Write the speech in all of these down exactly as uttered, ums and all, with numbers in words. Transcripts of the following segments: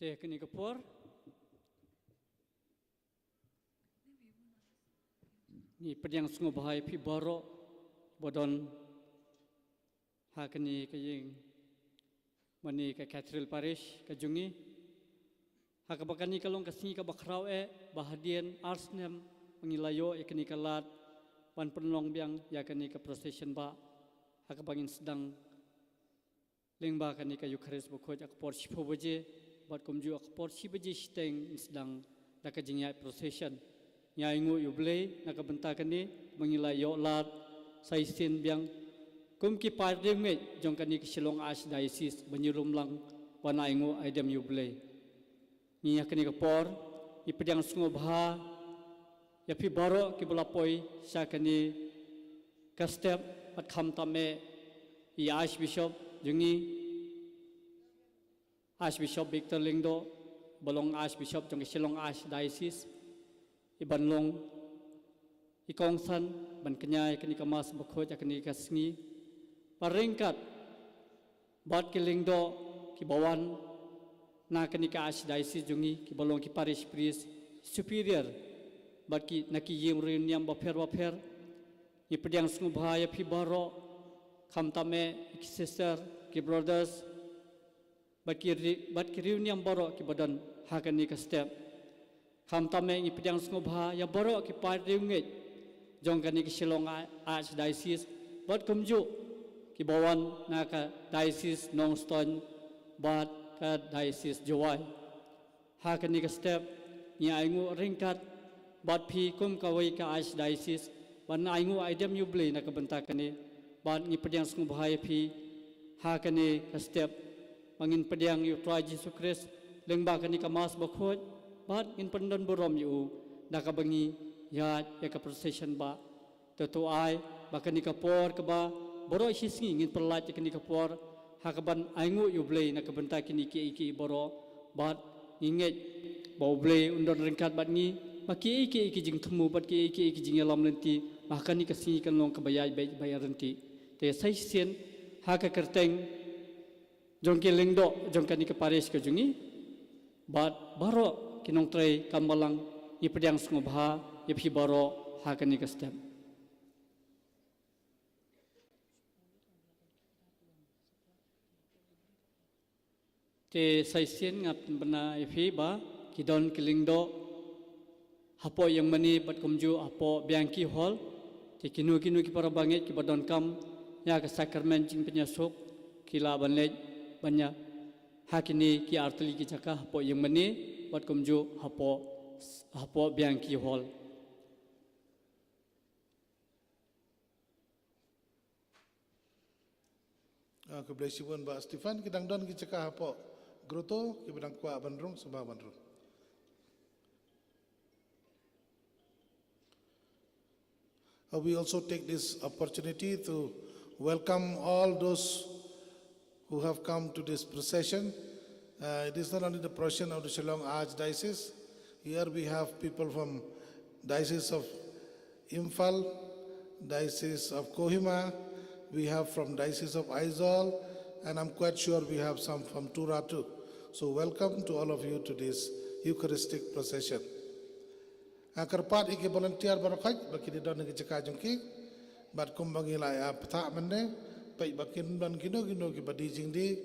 Te kane ka por ngi pdiang sngewbha ïa phi baroh ba don ha kane ka ïing mane ka Cathedral Parish ka jong ngi. Ha kaba kane ka long ka sngi kaba khraw eh ba hadien ar snem ba ngi la ïoh ïa kane ka lad ban pynlong biang ïa kane ka procession ba ha kaba ngin sdang lyngba kane ka Eucharist bakhuid ha ka por shiphew baje bad kumjuh ha ka por shi baje shiteng ngin sdang da ka jingïaid procession. Ngi ainguh ïa U Blei na ka bynta kane ba ngi la ïoh lad sa shisien biang kum ki paid riewngeit jong kane ka Shillong Archdiocese ba ngi lum lang ban ainguh aidem ïa U Blei. Ngi ha kane ka por ngi pdiang sngewbha ïa phi baroh kiba la poi sha kane ka step bad khamtam eh i Archbishop jong ngi, Archbishop Victor Lyngdoh ba long Archbishop jong ka Shillong Archdiocese, i ban long i kongsan ban kñia ïa kane ka Mass bakhuid ha kane ka sngi. Ba ryngkat bad ki Lyngdoh kiba wan na kane ka Archdiocese jong ngi kiba long ki parish priest, superior bad ki na ki ïing riewniam bapher bapher. Ngi pdiang sngewbha ïa phi baroh khamtam eh ki sister, ki brothers bad ki ri-, bad ki riewniam baroh kiba don ha kane ka step. Khamtam eh ngi pdiang sngewbha ïa baroh ki paid riewngeit jong kane ka Shillong Archdiocese bad kumjuh kiba wan na ka Diocese Nongstoiñ bad ka Diocese Jowai. Ha kane ka step ngi ainguh ryngkat bad phi kum kawei ka Archdiocese ban ainguh aidem ïa U Blei na ka bynta kane bad ngi pdiang sngewbha ïa phi ha kane ka step ba ngin pdiang ïa U Trai Jisu Khrist lyngba kane ka Mass bakhuid bad ngin pyndon burom ïa u da kaba ngi ïaid ïa ka procession ba. Te to ai ba kane ka por kaba baroh shi sngi ngin pynlait ïa kane ka por ha kaban ainguh ïa U Blei na ka bynta kine kiei kiei baroh bad ngi ngeit ba U Blei un don ryngkat bad ngi ba kiei kiei ki jingthmu bad kiei kiei ki jingïalam lynti ba ha kane ka sngi kan long kaba ïaid beit ba ïaid ryntih. Te sa shisien ha ka kyrteng jong ki Lyngdoh jong kane ka parish ka jong ngi bad baroh ki nongtrei kam balang ngi pdiang sngewbha ïa phi baroh ha kane ka step. Te sa shisien nga pynbna ïa phi ba ki don ki Lyngdoh hapoh ïing mane bad kumjuh hapoh Bianchi Hall. Te kino kino ki para bangeit kiba donkam ïa ka sakramen jingpynïasuk ki lah ban leit ban ïa ha kine ki artylli ki jaka hapoh ïing mane bad kumjuh hapoh, hapoh Bianchi Hall. Ah, khublei shibun Bah Stephen, ki dang don ki jaka hapoh grotto kiba dang kwah ban rung, sngewbha ban rung. Uh, we also take this opportunity to welcome all those who have come to this procession. Uh, it is not only the procession of the Shillong Archdiocese. Here we have people from Diocese of Imphal, Diocese of Kohima, we have from Diocese of Aizawl, and I'm quite sure we have some from Tura too. So welcome to all of you to this Eucharistic procession. Ah, kyrpad ïa ki volunteer baroh khoit ba ki dei don ha ki jaka jong ki. Bad kumba ngi la ïa pynthah mynne, peit ba kin don kino kino kiba die jingdie,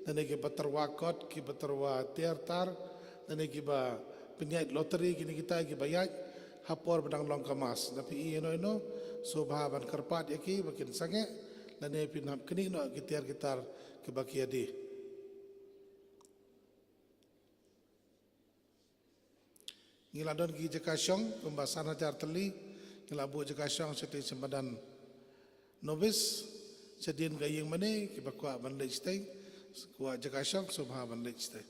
lane kiba tyrwa kot, kiba tyrwa tiar tar, lane kiba pynïaid lottery, kine kita kiba ïaid ha por ba dang long ka Mass. Da phi ïoh ïa no ïa no, sngewbha ban kyrpad ïa ki ba kin sangeh, lane phin hap knieh noh ki tiar ki tar kiba ki ïa die. Ngi la don ki jaka shong kumba san hajar tylli, ngi la buh jaka shong shatei sha madan novice, shadien ka ïing mane, kiba kwah ban leit shatei, kwah jaka shong sngewbha ban leit shatei.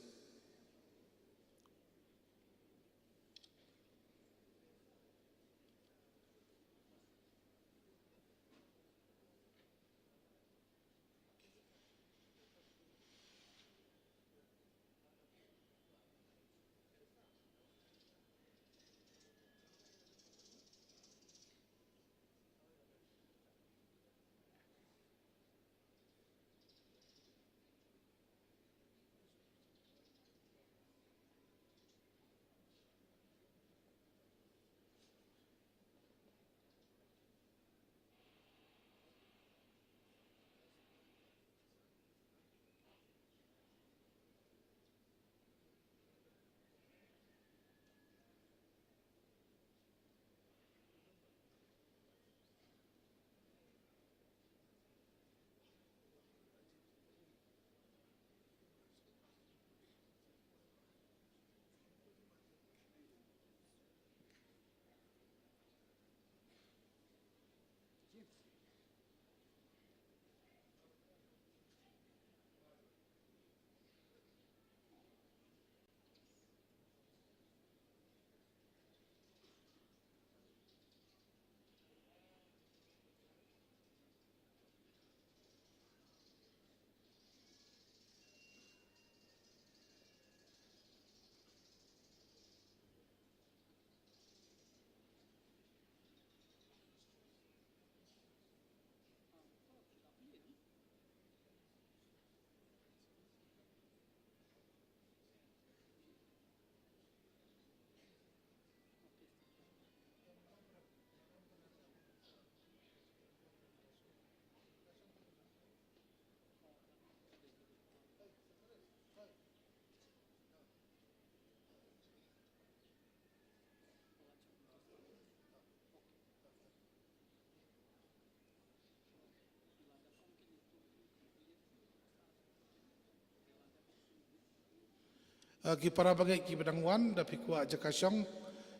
Ah, ki para bangeit kiba dang wan, da phi kwah jaka shong,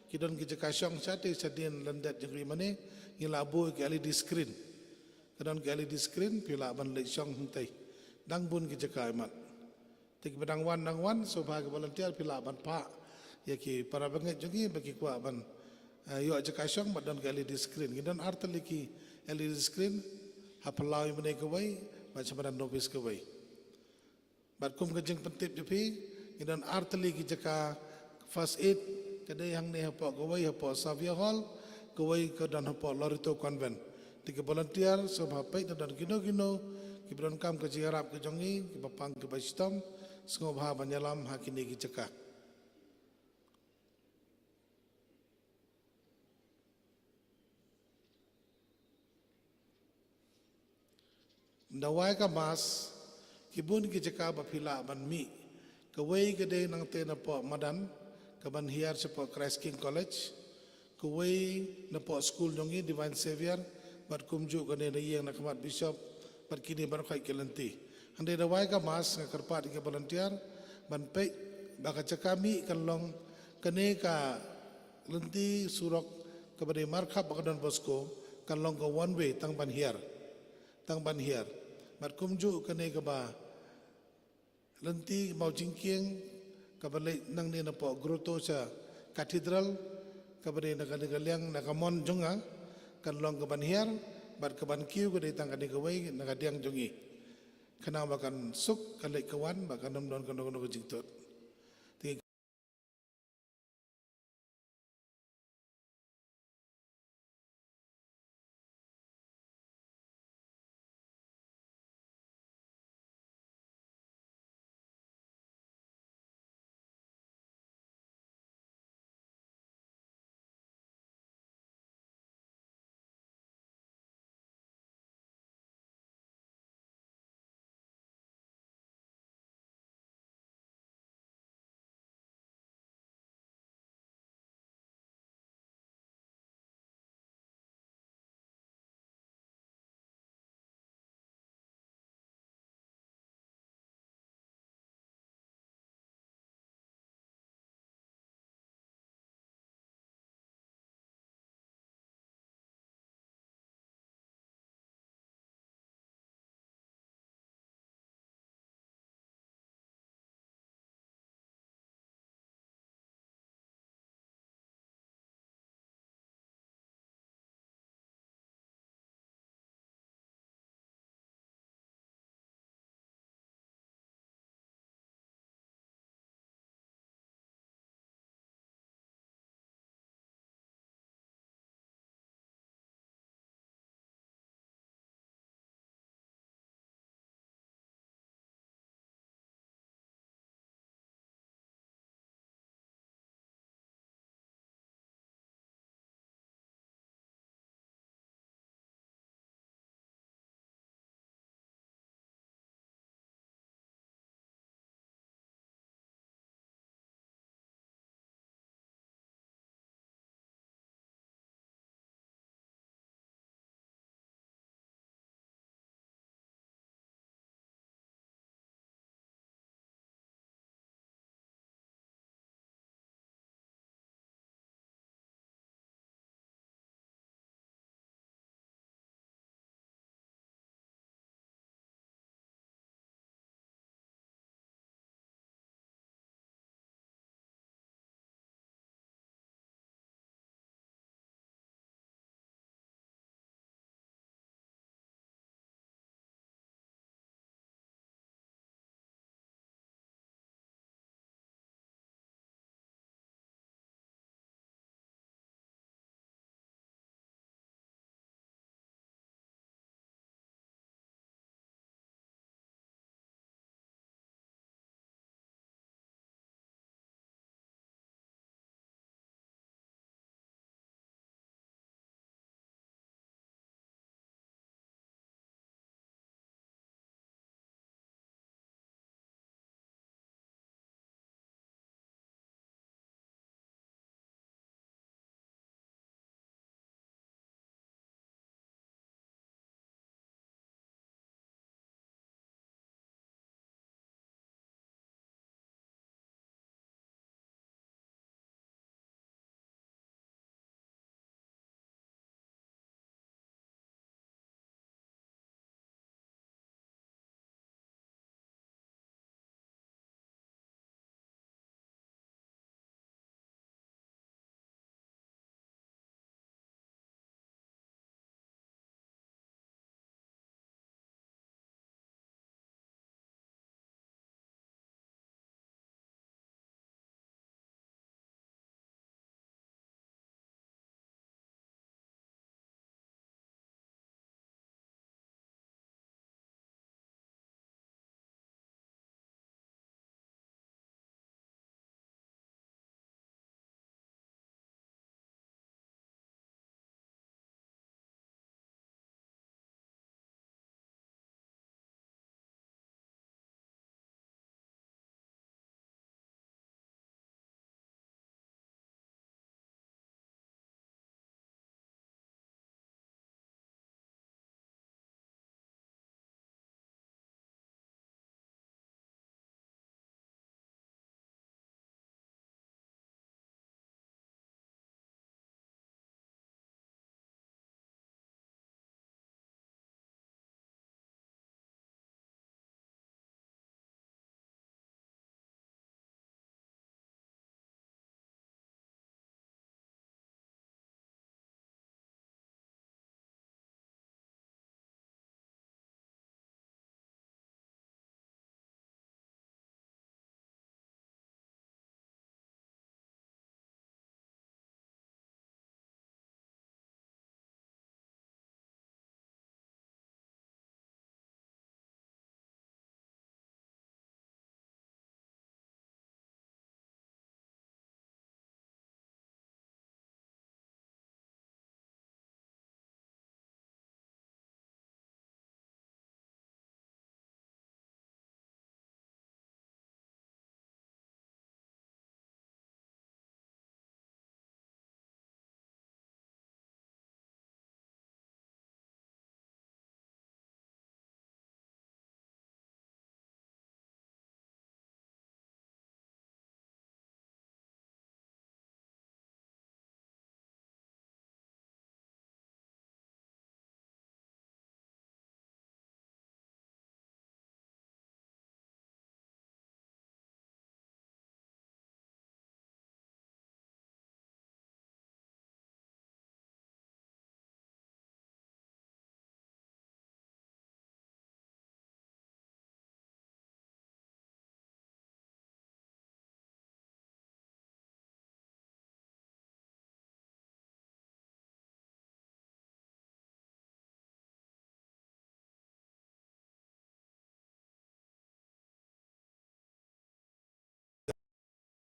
ki don ki jaka shong shatei shadien lyndet jong ngi mane, ngi la buh ki L E D screen. Ka don ki L E D screen, phi lah ban leit shong hangtei. Dang bun ki jaka imat. Te kiba dang wan, dang wan, sngewbha ki volunteer, phi lah ban phah ïa ki para bangeit jong ngi ba ki kwah ban, eh, ïoh jaka shong, bad don ki L E D screen. Ngi don ar tylli ki L E D screen, ha phyllaw ïa mane kawei, bad sha madan office kawei. Bad kum ka jingpyntip jong phi, ngi don ar tylli ki jaka first aid, ka dei hangne hapoh kawei hapoh Xavier Hall, kawei ka don hapoh Loreto Convent. Te ki volunteer, sngewbha peit, don kino kino kiba donkam ka jingïarap ka jong ngi, kiba pang kiba shitom, sngewbha ban ïalam ha kine ki jaka. Dawai ka mass, ki bun ki jaka ba phi lah ban mih. Kawei ka dei nangtei napoh madan, kaban hiar shapoh Christ King College. Kawei napoh skul jong ngi Divine Saviour, bad kumjuh kane na ïing na khmat bishop, bad kine baroh khoit ki lynti. Hynrei dawai ka mass nga kyrpad ïa ki volunteer ban peit ba ka jaka mih kan long kane ka lynti surok kaba dei markhap bad ka Don Bosco, kan long ka one way tang ban hiar. Tang ban hiar. Bad kumjuh kane kaba lynti mawjingkieng kaba leit nangne napoh grotto sha cathedral, kaba dei na kane ka liang na ka mon jong nga, kan long kaban hiar, bad kaban kiew ka dei tang kane kawei na ka diang jong ngi. Khnang ba kan suk ka leit ka wan, ba kan ym don kano kano ka jingtut. Te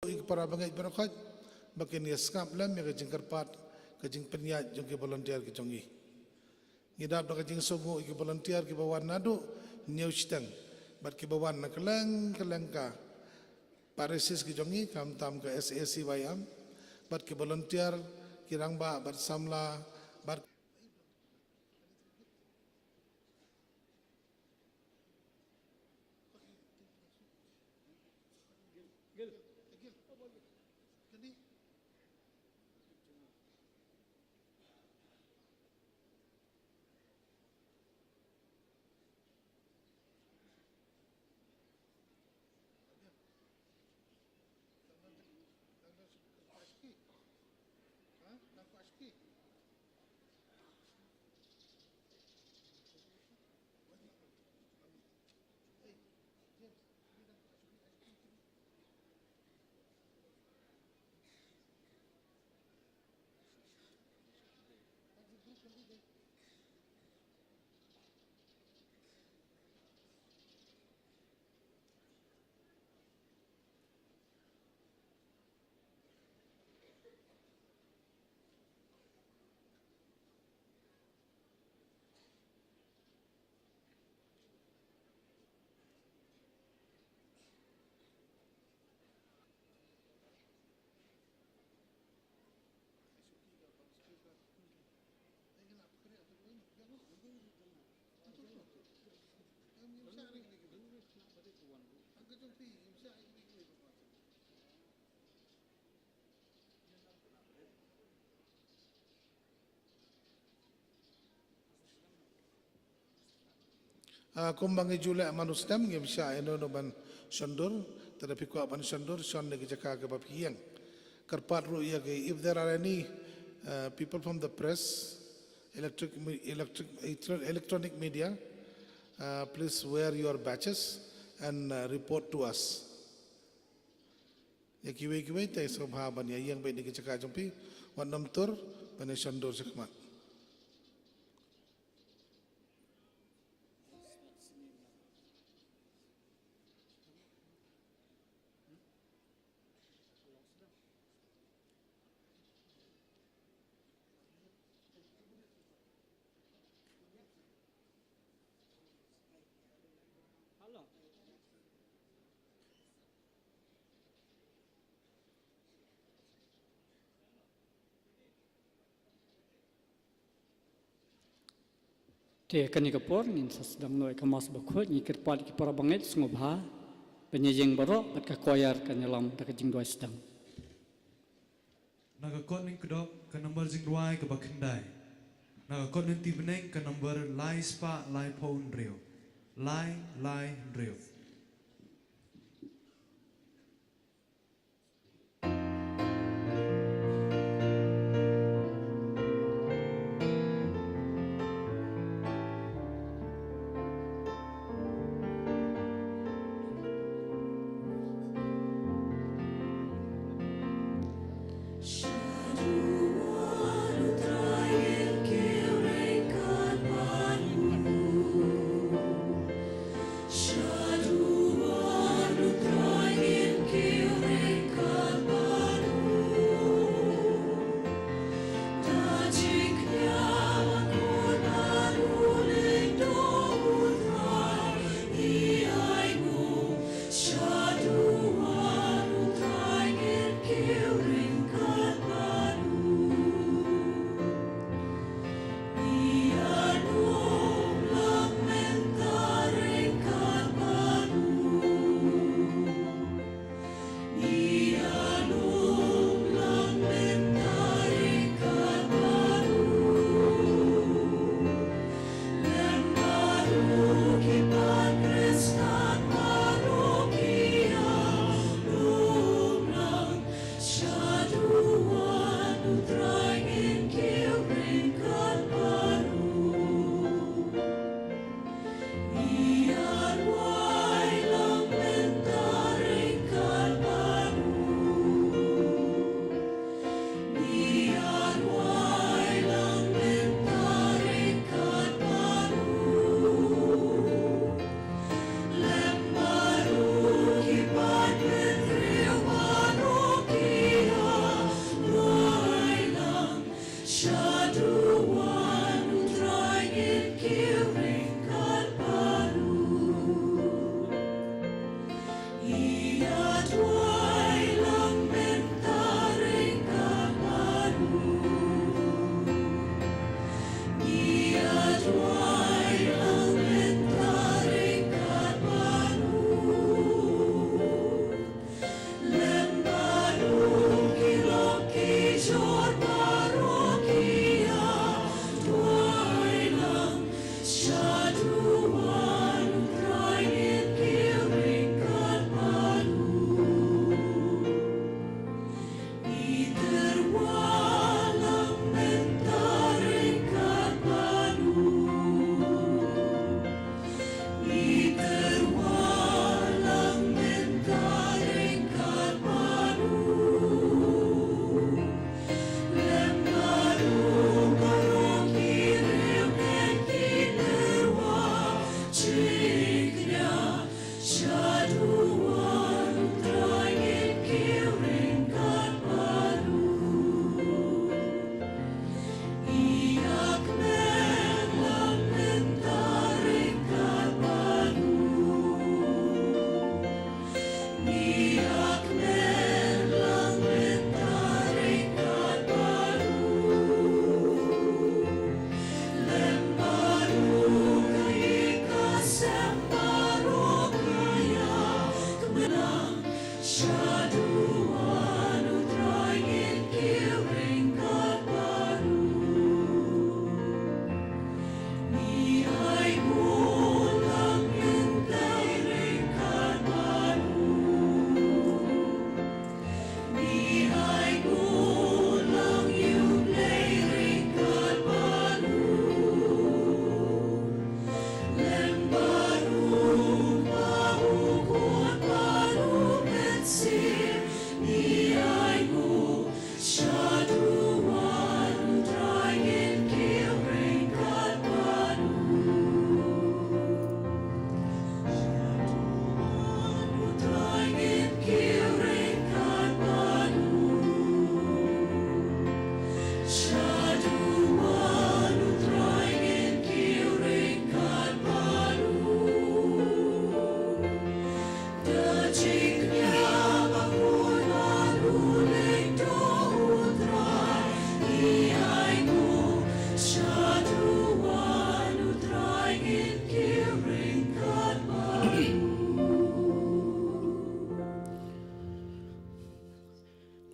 ïa ki para bangeit baroh khoit ba kin ïa sngap lem ïa ka jingkyrpad, ka jingpynïaid jong ki volunteer ki jong ngi. Ngi dap da ka jingsngewnguh ïa ki volunteer kiba wan naduh hynñiew shiteng bad kiba wan na kylleng kylleng ka parishes ki jong ngi, khamtam ka S A C Y M, bad ki volunteer, ki rangbah bad samla, bad Ah, kumba ngi ju leh man u snem, ngim shah ïano ïano ban shondur. Te lada phi kwah ban shondur, shon na ki jaka kiba phi ïeng. Kyrpad ruh ïa ki, if there are any, uh, people from the press, electric me-, electric, electro-, electronic media, uh, please wear your badges and, uh, report to us. Ïa kiwei kiwei te sngewbha ban ïa ïeng beit na ki jaka jong phi, wat nym tur ban ïa shondur shakhmat. Te kane ka por ngin sa sdang noh ïa ka Mass Bakhuid, ngi kyrpad ïa ki para bangeit sngewbha ban ïa ïeng baroh, bad ka choir kan ïalam da ka jingduwai sdang. Na ka kot Lyngkdop ka number jingrwai kaba khyndai. Na ka kot Lynti Bneng ka number lai spah lai phew hynriew. Lai lai hynriew.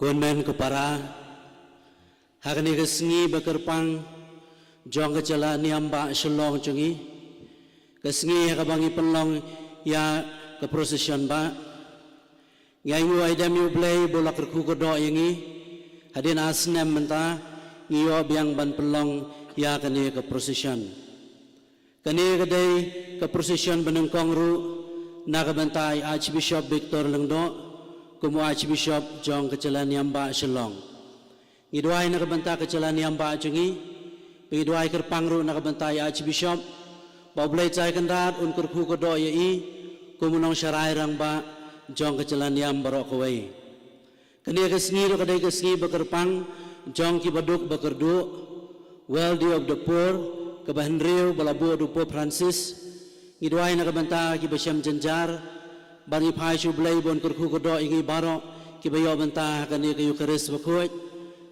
Ko hynmen ko para, ha kane ka sngi ba kyrpang jong ka jylla niam ba Shillong jong ngi, ka sngi ha kaba ngi pynlong ïa ka procession ba ngi ainguh aidem ïa U Blei ba u la kyrkhu kyrdoh ïa ngi. Hadien ar snem mynta ngi ïoh biang ban pynlong ïa kane ka procession. Kane ka dei ka procession ba nyngkong ruh na ka bynta i Archbishop Victor Lyngdoh kum u Archbishop jong ka jylla niam ba Shillong. Ngi duwai na ka bynta ka jylla niam ba jong ngi, ba ngi duwai kyrpang ruh na ka bynta i Archbishop, ba U Blei Trai Kynrad un kyrkhu kyrdoh ïa i kum u nongsharai rangbah jong ka jylla niam baroh kawei. Kane ka sngi ruh ka dei ka sngi ba kyrpang jong ki baduk ba kyrduh, Wealthy of the Poor, kaba hynriew ba la buh da u Pope Francis. Ngi duwai na ka bynta ki ba shem jynjar, bad ngi phai sha U Blei ba un kyrkhu kyrdoh ïa ngi baroh ki ba ïoh bynta ha kane ka Eucharist bakhuid,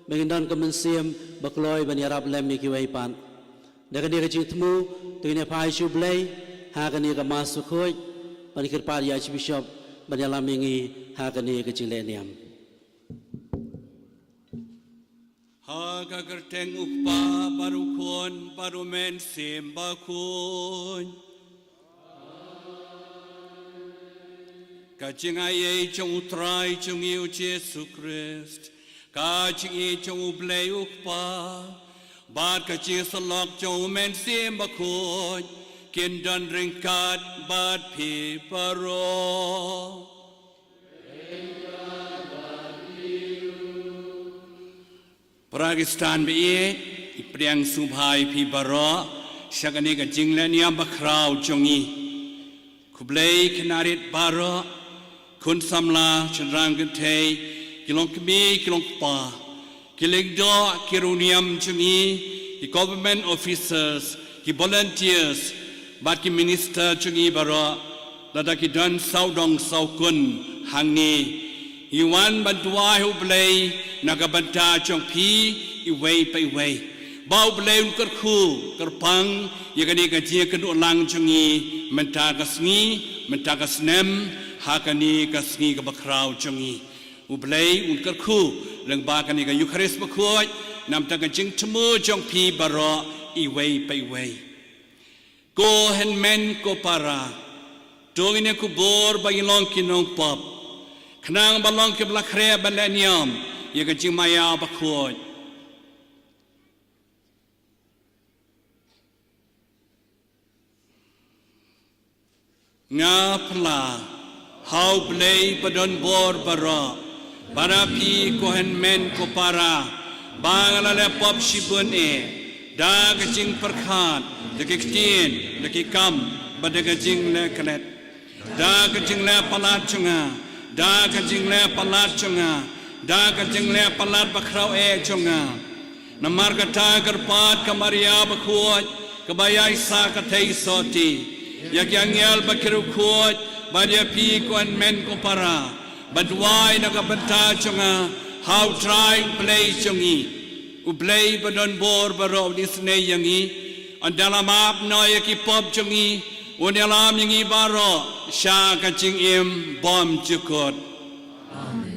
ba ngin don ka mynsiem ba kloi ban ïarap lem ïa kiwei pat. Da kane ka jingthmu to ngin ïa phai sha U Blei ha kane ka Mass bakhuid, ban kyrpad ïa Archbishop ban ïalam ïa ngi ha kane ka jingleh niam. Ha ka kyrteng U Kpa bad U Khun bad U Mynsiem Bakhuid. Ka jingaiei jong U Trai jong ngi U Jisu Khrist, ka jingïeit jong U Blei U Kpa, bad ka jingïasyllok jong U Mynsiem Bakhuid, kin don ryngkat bad phi baroh. Para Khristan ba ïeit, ngi pdiang sngewbha ïa phi baroh sha kane ka jingleh niam bakhraw jong ngi. Khublei khynnah rit baroh, khun samla, shynrang kynthei, ki longkmie, ki longkpa, ki lyngdoh, ki riewniam jong ngi, ki government officers, ki volunteers, bad ki minister jong ngi baroh, lada ki don sawdong sawkun hangne. Ngi wan ban duwai ha U Blei na ka bynta jong phi iwei pa iwei, ba U Blei un kyrkhu kyrpang ïa kane ka jingïakynduh lang jong ngi mynta ka sngi, mynta ka snem, ha kane ka sngi kaba khraw jong ngi. U Blei un kyrkhu lyngba kane ka Eucharist bakhuid na ka bynta ka jingthmu jong phi baroh iwei pa iwei. Ko hynmen ko para, to ngin ïa kubur ba ngin long ki nongpop, khnang ba long kiba la khreh ban leh niam ïa ka jingmaïa bakhuid. Nga pla ha U Blei ba don bor baroh, bad ha phi ko hynmen ko para, ba nga la leh pop shibun eh, da ka jingpyrkhat, da ki ktien, da ki kam, bad da ka jingleh klet. Da ka jingleh palat jong nga, da ka jingleh palat jong nga, da ka jingleh palat bakhraw eh jong nga. Namar kata kyrpad ka Maria bakhuid, kaba ïaisah ka theisotti, ïa ki angel bad ki riewkhuid, bad ïa phi ko hynmen ko para, ba duwai na ka bynta jong nga ha U Trai U Blei jong ngi. U Blei ba don bor baroh un isynei ïa ngi, un da la map noh ïa ki pop jong ngi, un ïalam ïa ngi baroh sha ka jingim bymjukut. Amen.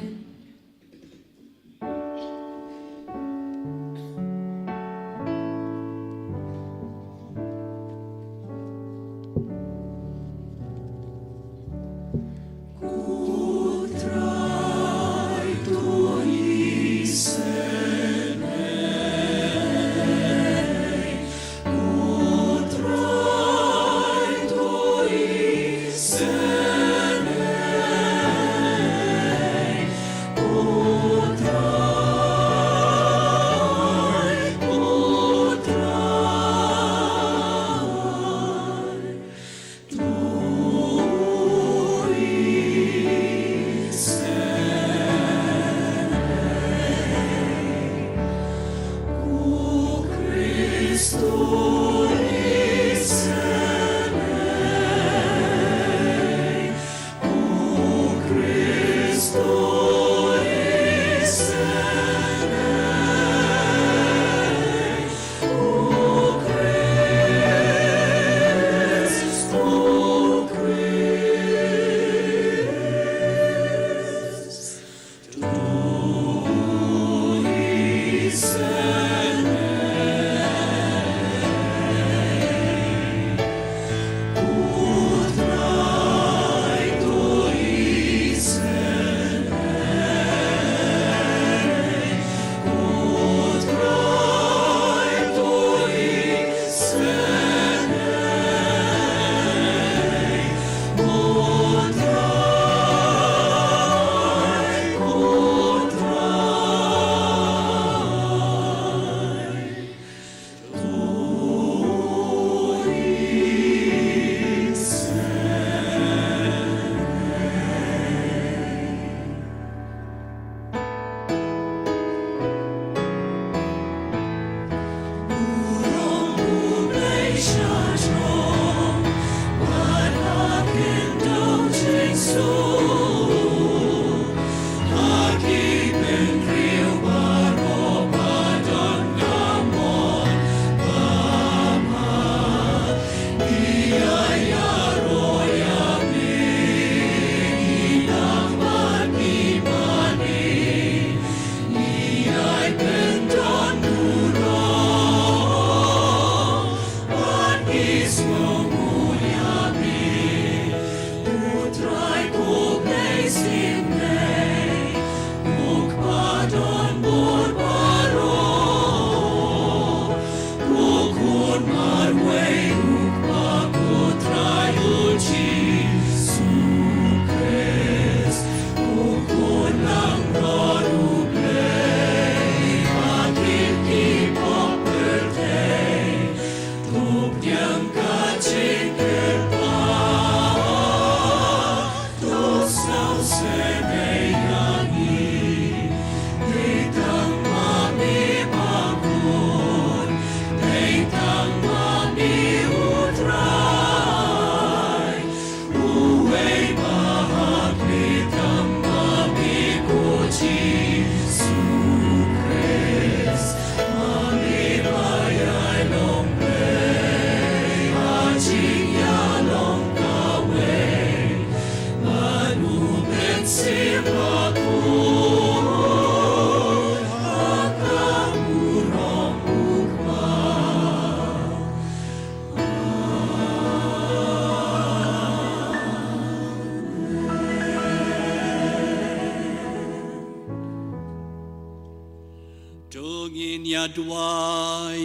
To ngin ïa duwai.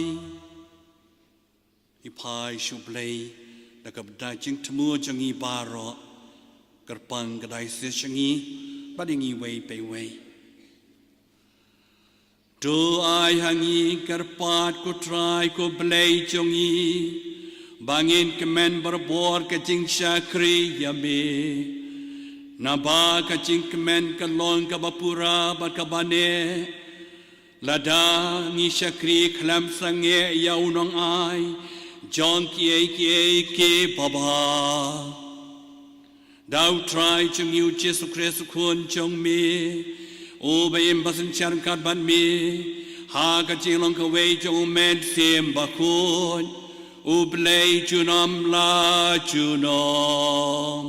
Ngi phai sha U Blei da kaba da jingthmu jong ngi baroh, kyrpang ka diocese jong ngi bad ïa ngi iwei pa iwei. To ai ha ngi kyrpad, ko Trai ko Blei jong ngi, ba ngin kmen barabor ka jingshakri ïa me. Naba ka jingkmen ka long kaba pura bad kaba neh lada ngi shakri khlem sangeh ïa u nongai jong kiei kiei ki babha. Da U Trai jong ngi U Jisu Khrist U Khun jong me, uba im bad synshar ryngkat bad me ha ka jinglong kawei jong U Mynsiem Bakhuid, U Blei junom la junom.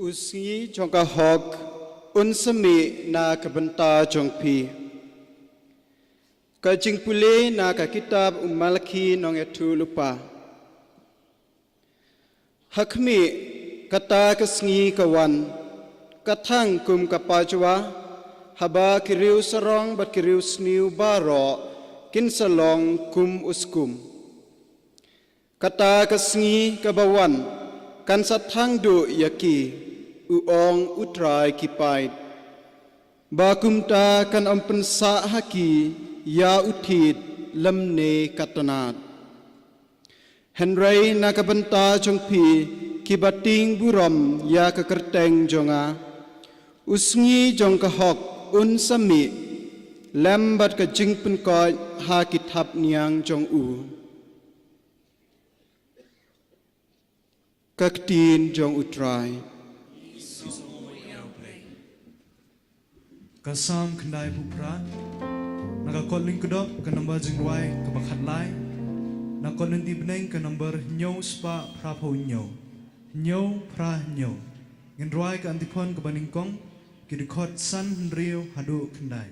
U sngi jong ka hok un sa mih na ka bynta jong phi. Ka jingpule na ka kitab u Malakhi nongïathuhlypa. Ha khmih, kata ka sngi ka wan, ka thang kum ka pajwa, haba ki riewsarong bad ki riewsniew baroh kin sa long kum u skum. Kata ka sngi kaba wan kan sa thang duh ïa ki, u ong U Trai ki paid. Ba kumta kan ym pynsah ha ki ïa u thied lymne ka tnat. Hynrei na ka bynta jong phi kiba tieng burom ïa ka kyrteng jong nga, u sngi jong ka hok un sa mih lem bad ka jingpynkoit ha ki thapniang jong u. Ka ktien jong U Trai. Ka Salm khyndaiphew phra, na ka kot lyngkdop ka nombar jingrwai kaba khatlai, na kot lynti bneng ka nombar hynñiew spah phraphew hynñiew, hynñiew phra hynñiew. Ngin rwai ka antiphon kaba nyngkong, ki dkhot san, hynriew haduh khyndai.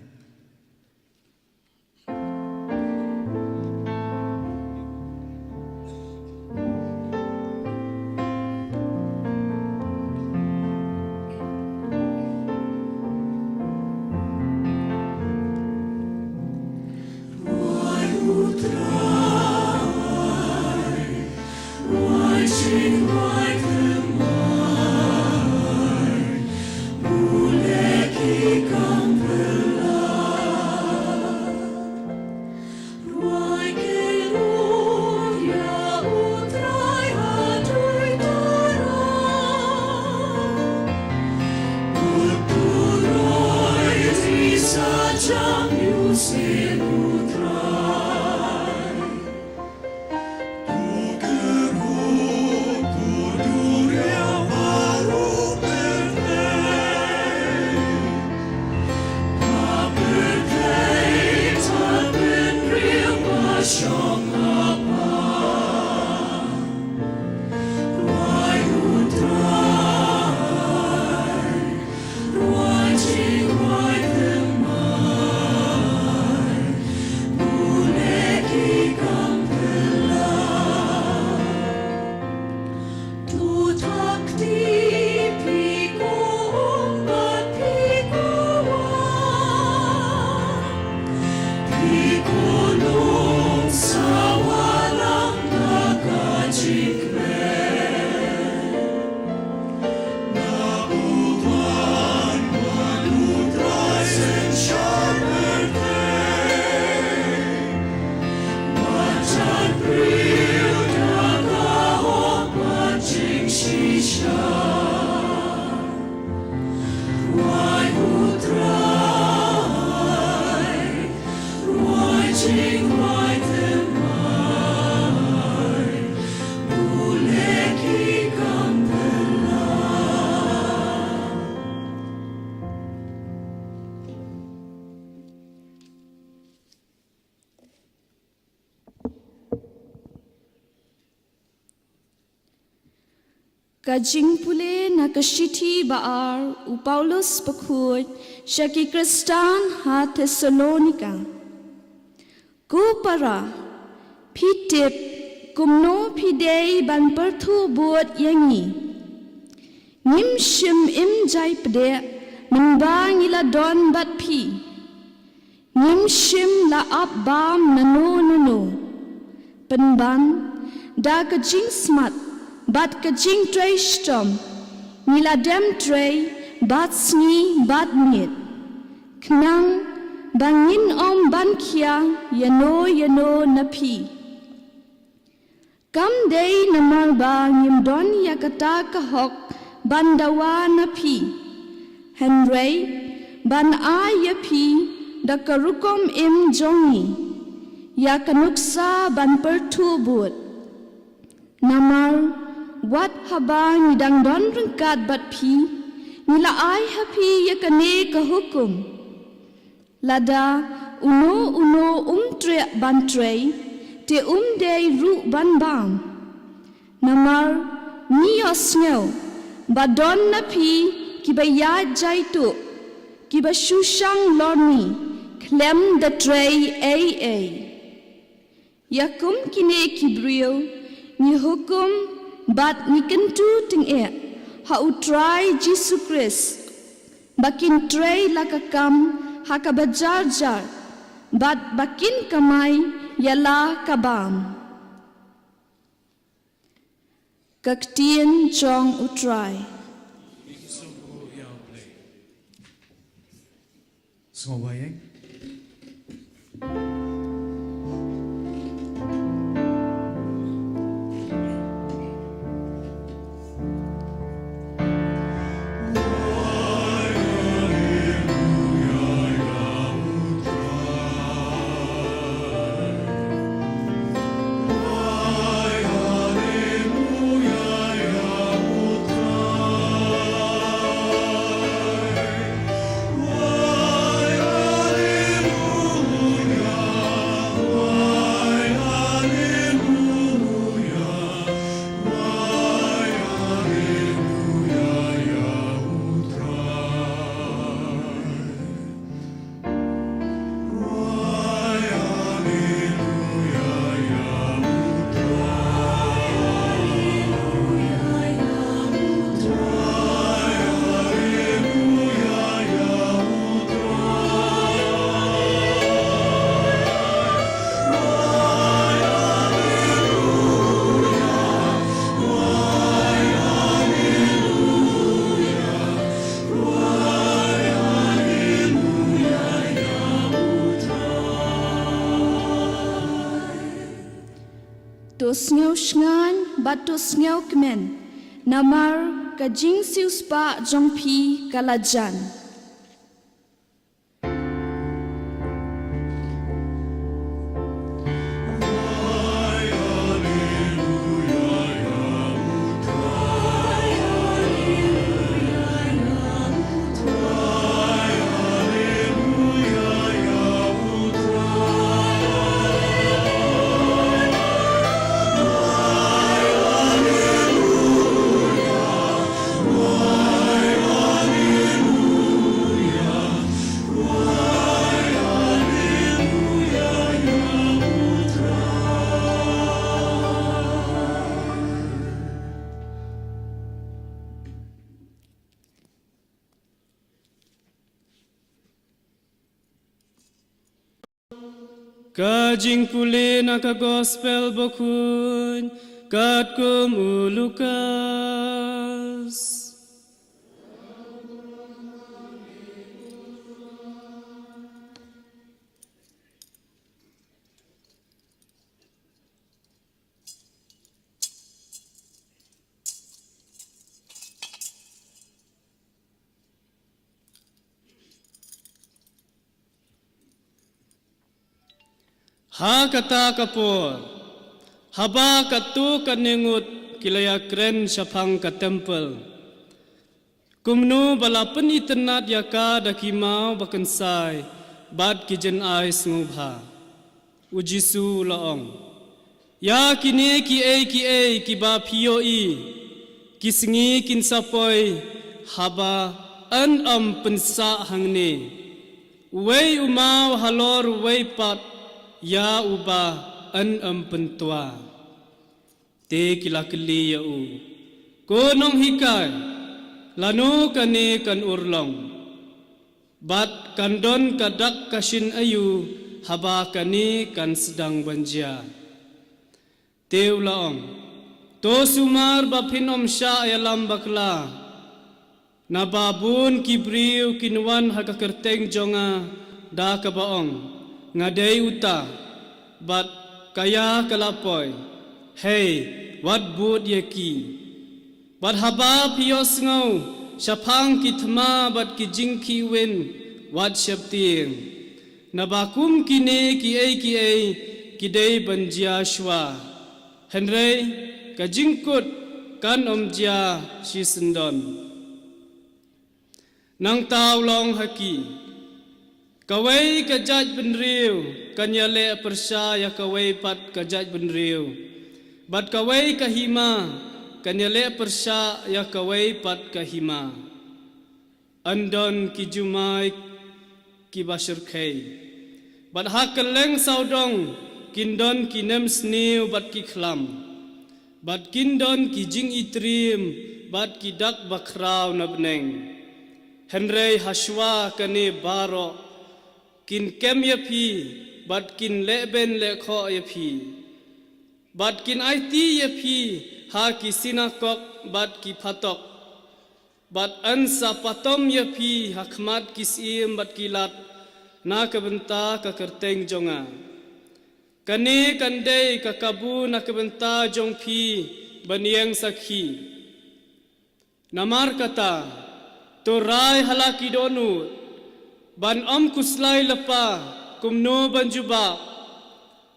Ka jingpule na ka shithi ba ar u Paulus bakhuid sha ki Khristan ha Thessalonika. Ko para, phi tip kumno phi dei ban pyrthuh bud ïa ngi. Ngim shym im jai pdeh mynba ngi la don bad phi. Ngim shim la ap bam nano nano. Pynban, da ka jingsmat bad ka jingtrei shitom, ngi la dem trei bad sngi bad miet, khnang ba ngin ym ban khia ïano ïano na phi. Kam dei namar ba ngim don ïa kata ka hok ban dawa na phi, hynrei ban ai ïa phi da ka rukom im jong ngi, ïa ka nuksa ban pyrthuh bud. Namar wat haba ngi dang don ryngkat bad phi, ngi la ai ha phi ïa kane ka hukum. Lada uno uno um treh ban trei, te um dei ruh ban bam. Namar ngi ïohsngew ba don na phi kiba ïaid jai tuh, kiba shu shang lorni khlem da trei ei ei. Ïa kum kine ki briew ngi hukum bad ngi kyntu tyngeh ha U Trai Jisu Khrist, ba kin trei la ka kam ha kaba jar jar, bad ba kin kamai ïa la ka bam. Ka ktien jong U Trai. Sngewbha ïa. To sngew shngaiñ bad to sngew kmen, namar ka jingsiewspah jong phi ka la jan. Ka jingpule na ka Gospel bakhuid katkum u Lukas. Ha kata ka por, haba katto katne ngut ki la ïakren shaphang ka templ, kumno ba la pynitynnad ïa ka da ki maw bakynsai bad ki jynai sngewbha, u Jisu u la ong, ïa kine kiei kiei kiba phi ïohi, Ki sngi kin sa poi haba yn ym pynsah hangne uwei u maw halor uwei pat ïa uba yn ym pyntwa. Te ki la kylli ïa u, ko nonghikai, lano kane kan urlong? Bad kan don ka dak ka shin aïu haba kane kan sdang ban jia? Te u la ong, to sumar ba phin ym shah ïalam bakla. Naba bun ki briew kin wan ha ka kyrteng jong nga da kaba ong, nga dei uta, bad ka ïa ka la poi. Hei, wat bud ïa ki. Bad haba phi ïohsngew shaphang ki thma bad ki jingkhihwin, wat sheptieng. Naba kum kine kiei kiei ki dei ban jia shuwa. Hynrei ka jingkut kan ym jia shisyndon. Nangta u la ong ha ki, kawei ka jaitbynriew kan ïaleh pyrshah ïa kawei pat ka jaitbynriew, bad kawei ka hima kan ïaleh pyrshah ïa kawei pat ka hima. Yn don ki jumai kiba shyrkhei, bad ha kylleng sawdong kin don ki nemsniew bad ki khlam, bad kin don ki jingitriem bad ki dak bakhraw na bneng. Hynrei ha shuwa kane baroh kin kem ïa phi, bad kin lehbeiñ lehkhoh ïa phi, bad kin aiti ïa phi ha ki sinakok bad ki phatok, bad yn sa patom ïa phi ha khmat ki syiem bad ki lad na ka bynta ka kyrteng jong nga. Kane kan dei ka kabu na ka bynta jong phi ban ïeng sakhi. Namar kata, to rai ha la ki dohnud, ban ym khuslai lypa kumno ban jubab.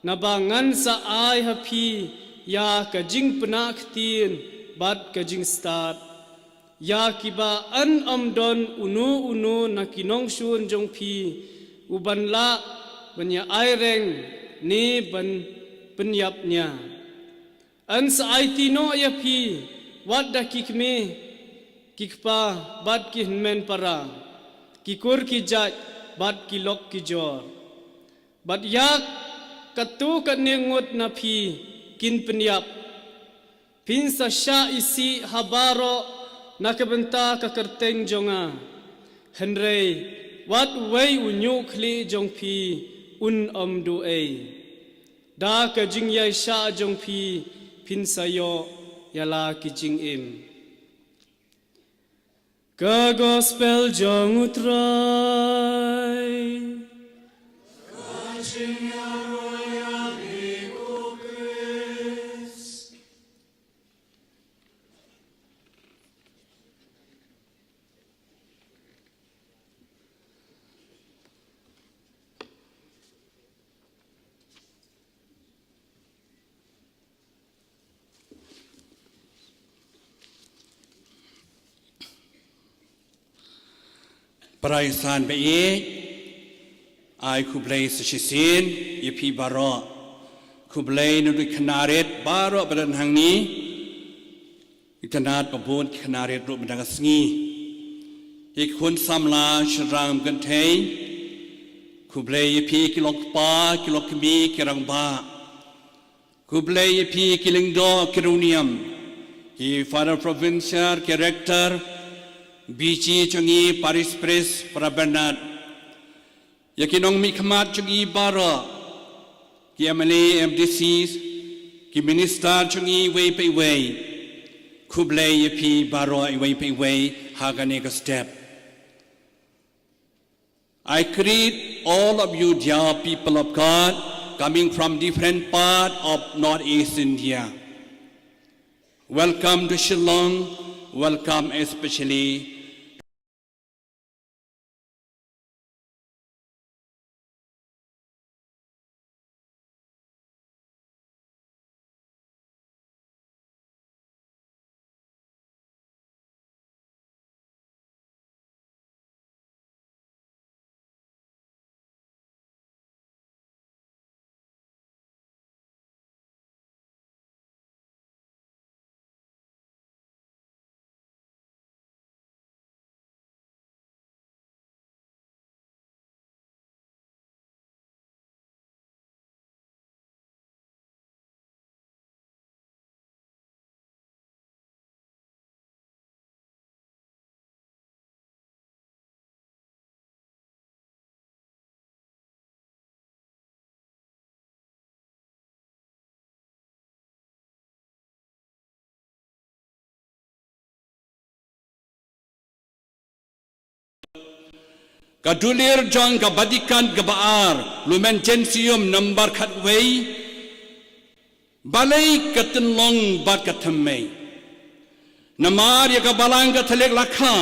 Naba ngan sa ai ha phi ïa ka jingpynah ktien bad ka jingstad, ïa kiba yn ym don uno uno na ki nongshun jong phi uban lah ban ïa aireng ne ban pynïap nia. Yn sa aiti noh ïa phi wat da ki kmie ki kpa bad ki hynmen para, ki kur ki jait bad ki lok ki jor. Bad ïa kato katne ngut na phi kin pynïap. Phin sa shah isih ha baroh na ka bynta ka kyrteng jong nga. Hynrei wat uwei u ñiuh khlieh jong phi un ym duh ei. Da ka jingïaishah jong phi phin sa ïoh ïa la ki jingim. Ka gospel jong U Trai. Para ïingsan ba ïeit, ai khublei sa shisien ïa phi baroh. Khublei na ki khynnah rit baroh ba don hangne. Itynnad ba bun ki khynnah rit ruh mynta ka sngi. Ïa ki khun samla shynrang kynthei. Khublei ïa phi ki lok kpa, ki lok kmie, ki rangbah. Khublei ïa phi ki lyngdoh, ki riewniam, ki Father Provincial, ki Rector, B G jong ngi, Parish Priest, Father Bernard. Ïa ki nongmihkhmat jong ngi baroh, ki M L A, M D Cs, ki minister jong ngi iwei pa iwei. Khublei ïa phi baroh iwei pa iwei ha kane ka step. I greet all of you, dear people of God, coming from different part of Northeast India. Welcome to Shillong. Welcome especially Ka dulir jong ka Vatican kaba ar, Lumen Gentium number khatwei. Balei ka tynlong bad ka thymmei? Namar ïa ka Balang Katholik la kha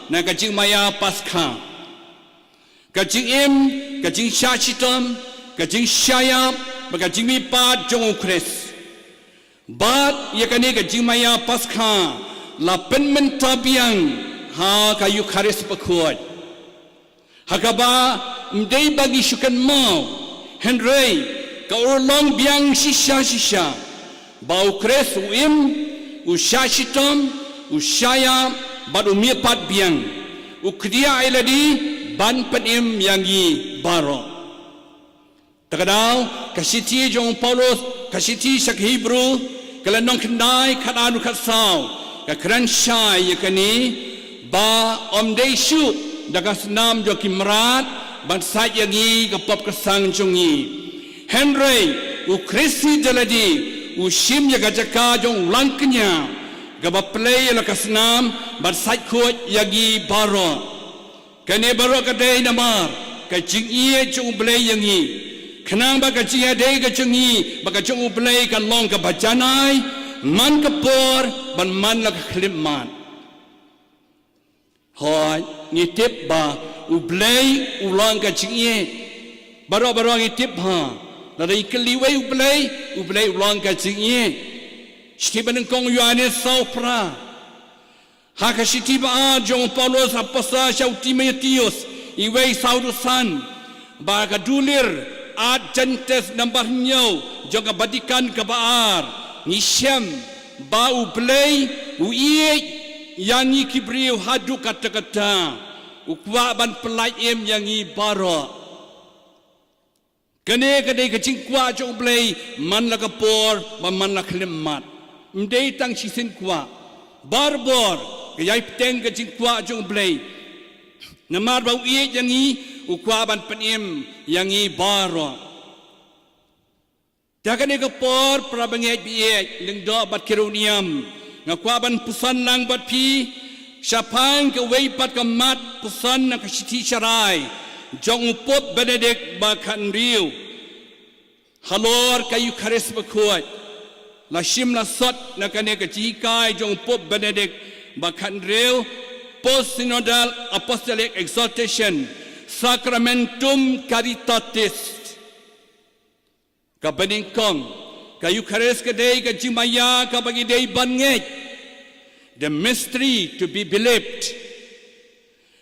na ka jingmaïa Paskha, ka jingim, ka jingshah shitom, ka jingshah ïap, bad ka jingmihpat jong u Khrist. Bad ïa kane ka jingmaïa Paskha la pynmynta biang ha ka Eukharist bakhuid. Ha kaba ym dei ba ngi shu kynmaw, hynrei ka urlong biang shisha shisha ba u Khrist u im, u shah shitom, u shah ïap, bad u mihpat biang, u khdiah ïa lade ban pynim ïa ngi baroh. Te ka daw, ka shithi jong u Paulus, ka shithi sha ki Hebru, ka lynnong khyndai, khatar haduh khatsaw, ka kren shai ïa kane, ba ym dei shuh da ka snam jong ki mrad ban sait ïa ngi, ka pop ka sang jong ngi. Hynrei u Khrist hi da lade u shim ïa ka jaka jong u langkñia, kaba plie ïa la ka snam ban sait khuid ïa ngi baroh. Kane baroh ka dei namar ka jingïeit jong u Blei ïa ngi, khnang ba ka jingïadei ka jong ngi bad ka jong u Blei kan long kaba janai man ka por bad man la ka khyllipmat. Hooid, ngi tip ba u Blei u long ka jingïeit. Baroh baroh ngi tip ha, lada ngi kylli uei u Blei, u Blei u long ka jingïeit. Shithi banyngkong u Ïoannis saw phra. Ha ka shithi ba ar jong u Paulus apostol sha u Timotheus, iwei, saw haduh san, bad ka dulir Ad Gentes number hynñiew jong ka Vatican kaba ar, ngi shem ba u Blei u ïeit ïa ngi ki briew haduh katta katta, u kwah ban pyllait im ïa ngi baroh. Kane ka dei ka jingkwah jong u Blei man la ka por bad man la ka khyllipmat. Ym dei tang shisien kwah. Barabor ka ïai bteng ka jingkwah jong u Blei. Namar ba u ïeit ïa ngi, u kwah ban pynim ïa ngi baroh. Te ha kane ka por, para bangeit ba ïeit, lyngdoh bad ki riewniam, nga kwah ban puson lang bad phi shaphang kawei pat ka mat puson na ka shithi sharai jong u Pope Benedict ba khathynriew. Halor ka Eukharist bakhuid, la shim la sot na kane ka jinghikai jong u Pope Benedict ba khathynriew, Post Synodal Apostolic Exhortation, Sacramentum Caritatis. Kaba nyngkong, ka Eukharist ka dei ka jingmaïa kaba ngi dei ban ngeit. The mystery to be believed.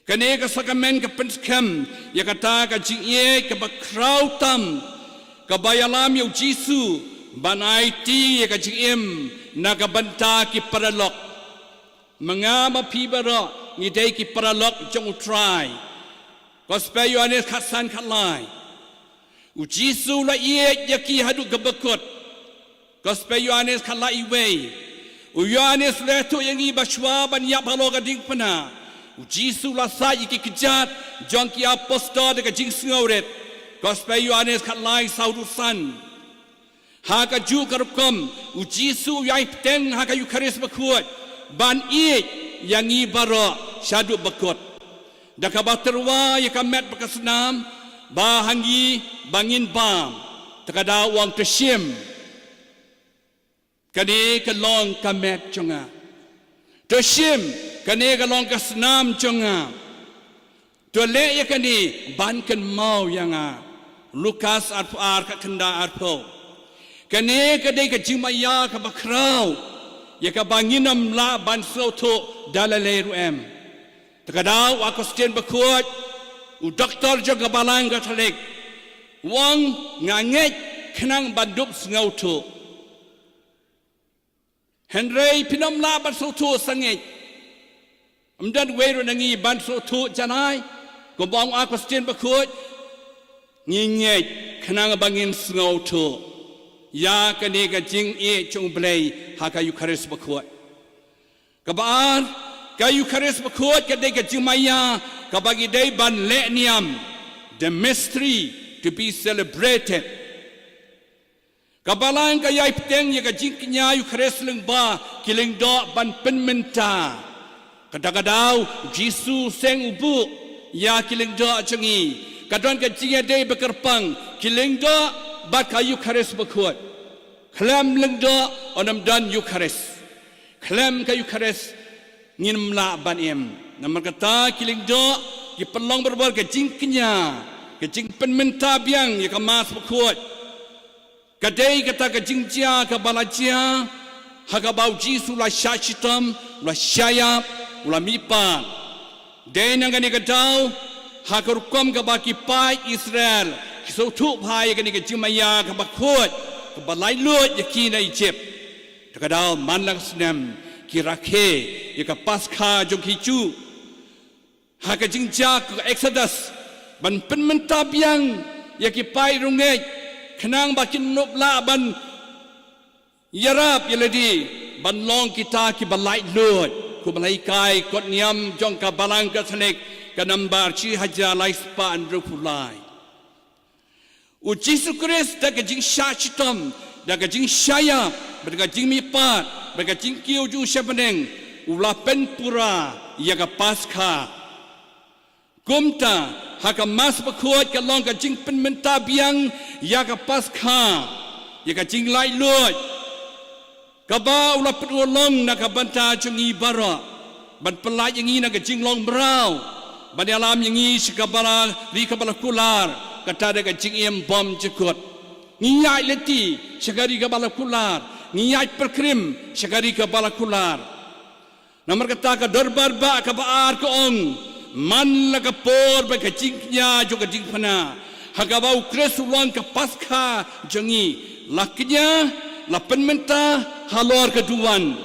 Kane ka sakramen ka pynskhem ïa kata ka jingïeit kaba khraw tam, kaba ïalam ïa u Jisu ban aiti ïa ka jingim na ka bynta ki paralok. Ma nga ma phi baroh ngi dei ki paralok jong u Trai. Gospel Ïoannis khatsan khatlai. U Jisu u la ïeit ïa ki haduh kaba kut. Gospel Ïoannis khatlai, iwei. U Ïoannis u la ïathuh ïa ngi ba shwa ban ïap halor ka diengphna, u Jisu u la sait ïa ki kjat jong ki apostol da ka jingsngewrit. Gospel Ïoannis khatlai, saw haduh san. Ha kajuh ka rukom, u Jisu u ïai bteng ha ka Eukharist bakhuid ban ïeit ïa ngi baroh shaduh ba kut. Da kaba tyrwa ïa ka met bad ka snam ba ha ngi ba ngin bam. Te ka daw u ong, to shim, kane ka long ka met jong nga. To shim, kane ka long ka snam jong nga. To leh ïa kane ban kynmaw ïa nga. Lukas arphew ar, khatkhyndai arphew. Kane ka dei ka jingmaïa kaba khraw ïa kaba ngin ym lah ban sngewthuh da lei lei ruh em. Te ka daw u Augustine bakhuid, u doktor jong ka Balang Katholik, u ong, nga ngeit khnang ban dup sngewthuh. Hynrei phin ym lah ban sngewthuh sangeh. Ym don uwei ruh na ngi ban sngewthuh janai. Kumba ong u Augustine bakhuid, ngi ngeit khnang ba ngin sngewthuh ïa kane ka jingïeit jong u Blei ha ka Eukharist bakhuid. Kaba ar, ka Eukharist bakhuid ka dei ka jingmaïa kaba ngi dei ban leh niam. The mystery to be celebrated. Ka Balang ka ïai bteng ïa ka jingkñia Eukharist lyngba ki lyngdoh ban pynmynta. Kata ka daw, Jisu u seng u buh ïa ki lyngdoh jong ngi. Ka don ka jingïadei ba kyrpang ki lyngdoh bad ka Eukharist bakhuid. Khlem lyngdoh, ym don Eukharist. Khlem ka Eukharist ngim lah ban im. Namar kata ki lyngdoh ki pynlong barabor ka jingkñia, ka jingpynmynta biang ïa ka Mass bakhuid. Ka dei kata ka jingjia kaba la jia ha kaba u Jisu u la shah shitom, u la shah ïap, u la mihpat. Dei na kane ka daw, ha ka rukom kaba ki paid Israel ki sngewthuh bha ïa kane ka jingmaïa kaba khuid, kaba laitluid ïa ki na Ijipt. Te ka daw man la ka snem ki rakhe ïa ka Paskha jong ki Jiw ha ka jingjia ka Exodus, ban pynmynta biang ïa ki paid riewngeit khnang ba kin ym lah ban ïarap ïa lade ban long kita kiba laitluid, kumba la hikai kot niam jong ka Balang Katholik ka nambar shi hajar lai spah hynriewphew lai. U Jisu Khrist da ka jingshah shitom, da ka jingshah ïap, bad da ka jingmihpat, bad da ka jingkiew jong u sha bneng, u la pynpura ïa ka Paskha. Kumta, ha ka Mass bakhuid ka long ka jingpynmynta biang ïa ka Paskha, ïa ka jinglaitluid kaba u la pynurlong na ka bynta jong ngi baroh, ban pyllait ïa ngi na ka jinglong mraw, ban ïalam ïa ngi sha kaba la, ri kaba la kular, kata da ka jingim bymjukut. Ngi ïaid lynti sha ka ri kaba la kular, ngi ïaid pynkhreh sha ka ri kaba la kular. Namar kata ka dorbar bah kaba ar ka ong, man la ka por bad ka jingkñia jong ka jingpynah, ha kaba u Khrist u long ka Paskha jong ngi, la kñia, la pynmynta halor ka duwan.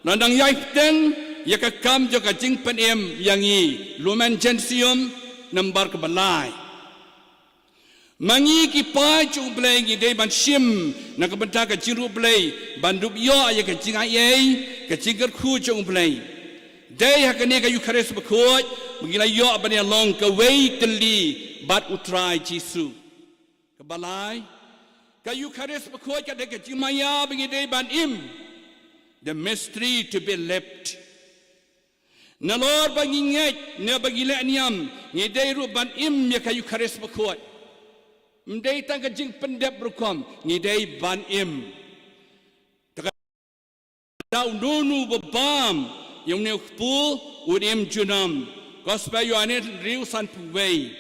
La nang ïai bteng ïa ka kam jong ka jingpynim ïa ngi. Lumen Gentium, nambar kaba lai. Ma ngi ki paid jong U Blei ngi dei ban shim na ka bynta ka jingïaroh Blei, ban dup ïoh ïa ka jingai ei, ka jingkyrkhu jong U Blei. Dei ha kane ka Eukharist bakhuid ba ngi la ïoh ban ïalong kawei tylli bad U Trai Jisu. Kaba lai, ka Eukharist bakhuid ka dei ka jingmaïa ba ngi dei ban im. The mystery to be lived. Nalor ba ngi ngeit ne ba ngi leh niam, ngi dei ruh ban im ïa ka Eukharist bakhuid. Ym dei tang ka jingpyndep rukom, ngi dei ban im. Te ka daw uno uno uba bam ïa une u kpu, un im junom. Gospel Ïoannis hynriew sanphew wei.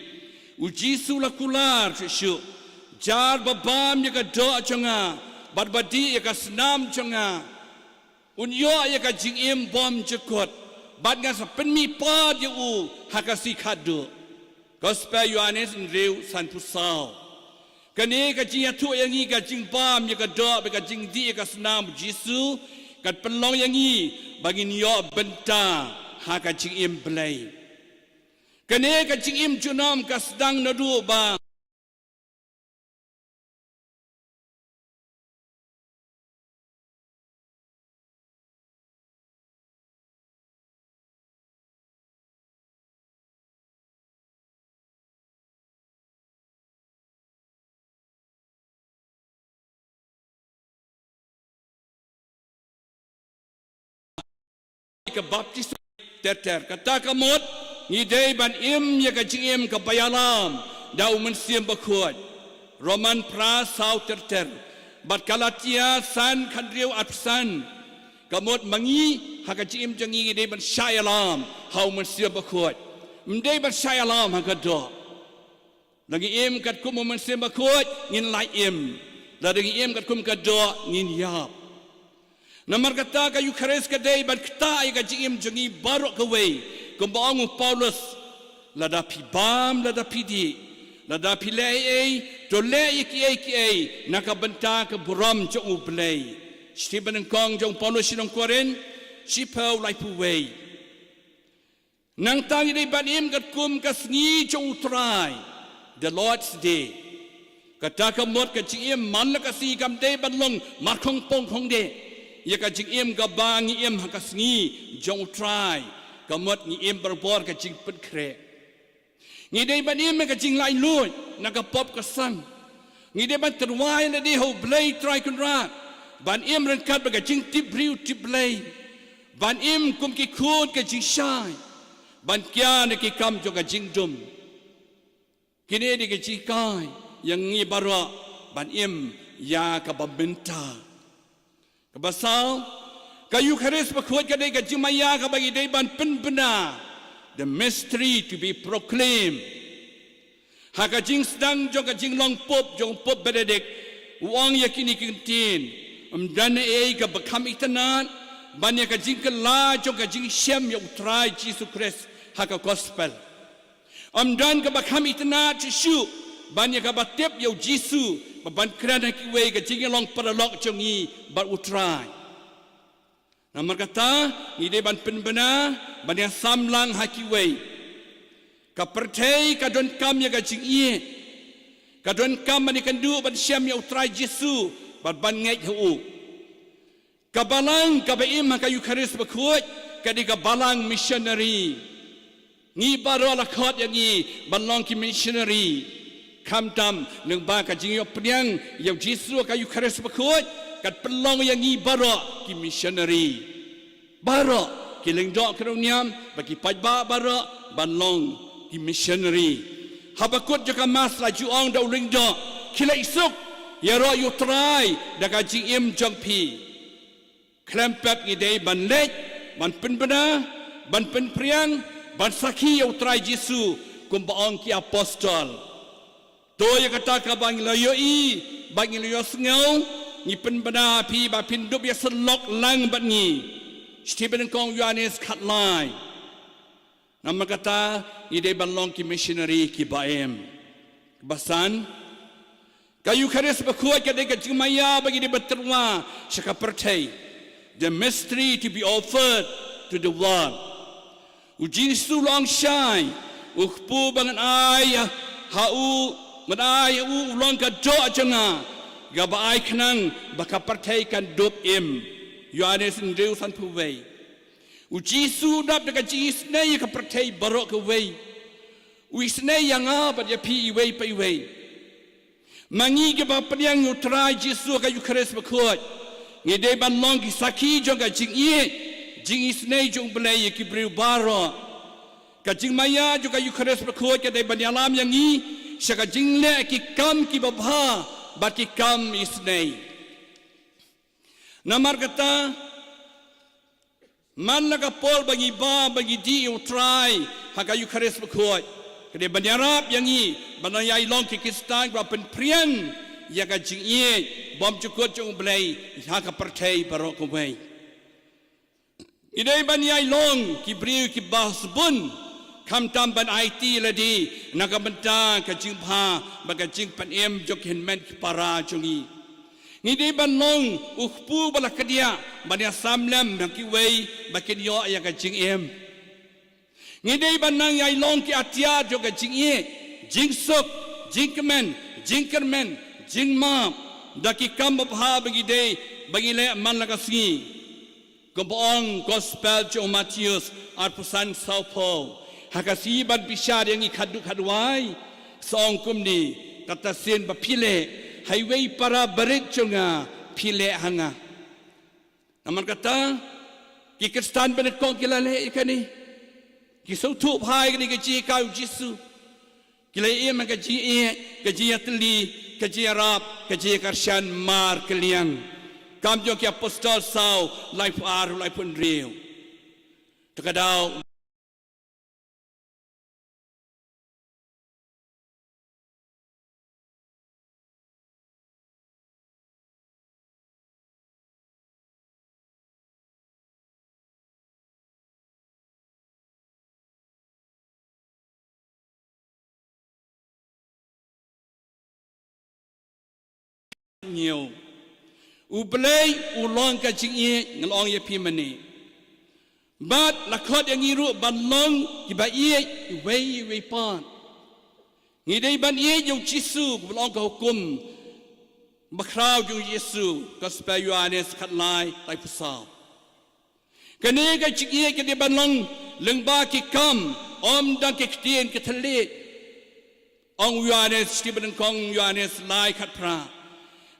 U Jisu u la kular shuh shuh, jar ba bam ïa ka doh jong nga bad ba dih ïa ka snam jong nga, un ïoh ïa ka jingim bymjukut, bad ngan sa pynmihpat ïa u ha ka sngi khatduh. Gospel Ïoannis hynriew sanphew saw. Kane ka jingïathuh ïa ngi ka jingbam ïa ka doh bad ka jingdih ïa ka snam U Jisu, kan pynlong ïa ngi ba ngin ïoh bynta ha ka jingim Blei. Kane ka jingim junom ka sdang naduh ba ka baptisma ter ter. Kata ka mut ngi dei ban im ïa ka jingim kaba ïalam da U Mynsiem Bakhuid. Roman phra saw ter ter bad Galatia san khathynriew arphew san. Ka mut ma ngi ha ka jingim jong ngi ngi dei ban shah ïalam ha U Mynsiem Bakhuid. Ym dei ban shah ïalam ha ka doh. Lada ngi im katkum U Mynsiem Bakhuid ngin lait im. Lada ngi im katkum ka doh ngin ïap. Namar kata ka Eukharist ka dei ban ktah ïa ka jingim jong ngi baroh kawei. Kumba ong u Paulus, lada phi bam, lada phi dih, lada phi leh ei ei, to leh ïa kiei kiei na ka bynta ka burom jong U Blei. Shithi banyngkong jong u Paulus sha ki nong Korinth, shiphew, laiphew wei. Nangta ngi dei ban im katkum ka sngi jong U Trai, the Lord's Day. Kata ka mut ka jingim man la ka sngi kam dei ban long markhongpong khongdeh ïa ka jingim kaba ngi im ha ka sngi jong U Trai. Ka mut ngi im barabor ka jingpynkhreh. Ngi dei ban im ïa ka jinglaitluid na ka pop ka sang. Ngi dei ban tyrwa ïa lade ha U Blei Trai Kynrad, ban im ryngkat bad ka jingtip briew tip Blei, ban im kum ki khun ka jingshai, ban kiar ïa ki kam jong ka jingdum. Kine dei ki jinghikai ïa ngi baroh ban im ïa kaba mynta. Kaba saw, ka Eukharist Bakhuid ka dei ka jingmaïa kaba ngi dei ban pynbna. The mystery to be proclaimed. Ha ka jingsdang jong ka jinglong Pope jong Pope Benedict, u ong ïa kine ki kyntien: Ym don ei ei kaba kham itynnad ban ïa ka jingkylla jong ka jingshem ïa U Trai Jisu Khrist ha ka Gospel. Ym don kaba kham itynnad shuh shuh ban ïa kaba tip ïa U Jisu, ba ban kren ha kiwei ka jingïalong paralok jong ngi bad U Trai. Namar kata, ngi dei ban pynbna, ban ïasam lang ha kiwei. Ka pyrthei ka donkam ïa ka jingïeit. Ka donkam ban ïakynduh ban shem ïa U Trai Jisu bad ban ngeit ha u. Ka balang kaba im ha ka Eukharist Bakhuid ka dei ka balang missionary. Ngi baroh la khot ïa ngi ban long ki missionary. Khamtam lyngba ka jingïoh pdiang ïa U Jisu ha ka Eukharist Bakhuid, ka pynlong ïa ngi baroh ki missionary. Baroh ki lyngdoh ki riewniam bad ki paidbah baroh ban long ki missionary. Haba kut jong ka Mass la ju ong da u lyngdoh: Khie leit suk, ïaroh ïa U Trai da ka jingim jong phi. Khlem pep ngi dei ban leit, ban pynbna, ban pynphriang, ban sakhi ïa U Trai Jisu, kumba ong ki apostol. To ïa kata kaba ngi la ïohi bad ngi la ïohsngew, ngi pynbna ha phi ba phin dup ïasyllok lang bad ngi. Shithi ba nyngkong Ïoannis khatlai. Namar kata, ngi dei ban long ki missionary kiba im. Kaba san, ka Eukharist Bakhuid ka dei ka jingmaïa ba ngi dei ban tyrwa sha ka pyrthei. The mystery to be offered to the world. U Jisu u la ong shai, u kpu ba ngan ai ha u, ngan ai ha u u long ka doh jong nga, kaba ai khnang ba ka pyrthei kan dup im. Ïoannis hynriew sanphew wei. U Jisu u dap da ka jingisynei ïa ka pyrthei baroh kawei. U isynei ïa nga bad ïa phi iwei pa iwei. Ma ngi kiba pdiang ïa U Trai Jisu ha ka Eukharist Bakhuid, ngi dei ban long ki sakhi jong ka jingïeit, jingisynei jong U Blei ïa ki briew baroh. Ka jingmaïa jong ka Eukharist Bakhuid ka dei ban ïalam ïa ngi sha ka jingleh ki kam kiba bha bad ki kam isynei. Namar kata, man la ka por ba ngi bam, ba ngi dih ïa U Trai ha ka Eukharist Bakhuid, ka dei ban ïarap ïa ngi ban ïai long ki Khristan ba pynphriang ïa ka jingïeit bymjukut jong U Blei ha ka pyrthei baroh kawei. Ngi dei ban ïai long ki briew kiba sbun, khamtam ban aiti ïa lade na ka bynta ka jingbha bad ka jingpynim jong ki hynmen ki para jong ngi. Ngi dei ban long u kpu ba la kdiah ban ïasam lem ïa kiwei ba kin ïoh ïa ka jingim. Ngi dei ban nang ïai long ki atiar jong ka jingïeit, jingsuk, jingkmen, jingkyrmen, jingmap da ki kam babha ba ngi dei, ba ngi leh man la ka sngi. Kumba ong Gospel jong u Mathaios arphew san sawphew: Ha ka sngi ban bishar ïa ngi khatduh khatwai, sa ong kumne: Kata shisien ba phi leh ha iwei para barit jong nga, phi leh ha nga. Namar kata, ki Khristan ba nyngkong ki la leh ïa kane. Ki sngewthuh bha ïa kane ka jinghikai u Jisu. Ki la im ha ka jingïeit, ka jingïatylli, ka jingïarap, ka jingïakyrshan markylliang. Kam jong ki Apostol saw, laiphew ar, laiphew hynriew. Te ka daw Hynñiew. U Blei u long ka jingïeit, nga la ong ïa phi mynne. Bad la khot ïa ngi ruh ban long kiba ïeit iwei iwei pat. Ngi dei ban ïeit ïa u Jisu, kumba la ong ka hukum bakhraw jong u Jisu, Gospel Ïoannis khatlai, laiphew saw. Kane ka jingïeit ka dei ban long lyngba ki kam, ym dang ki ktien ki thylliej. Ong u Ïoannis, shithi ba nyngkong Ïoannis lai khatphra.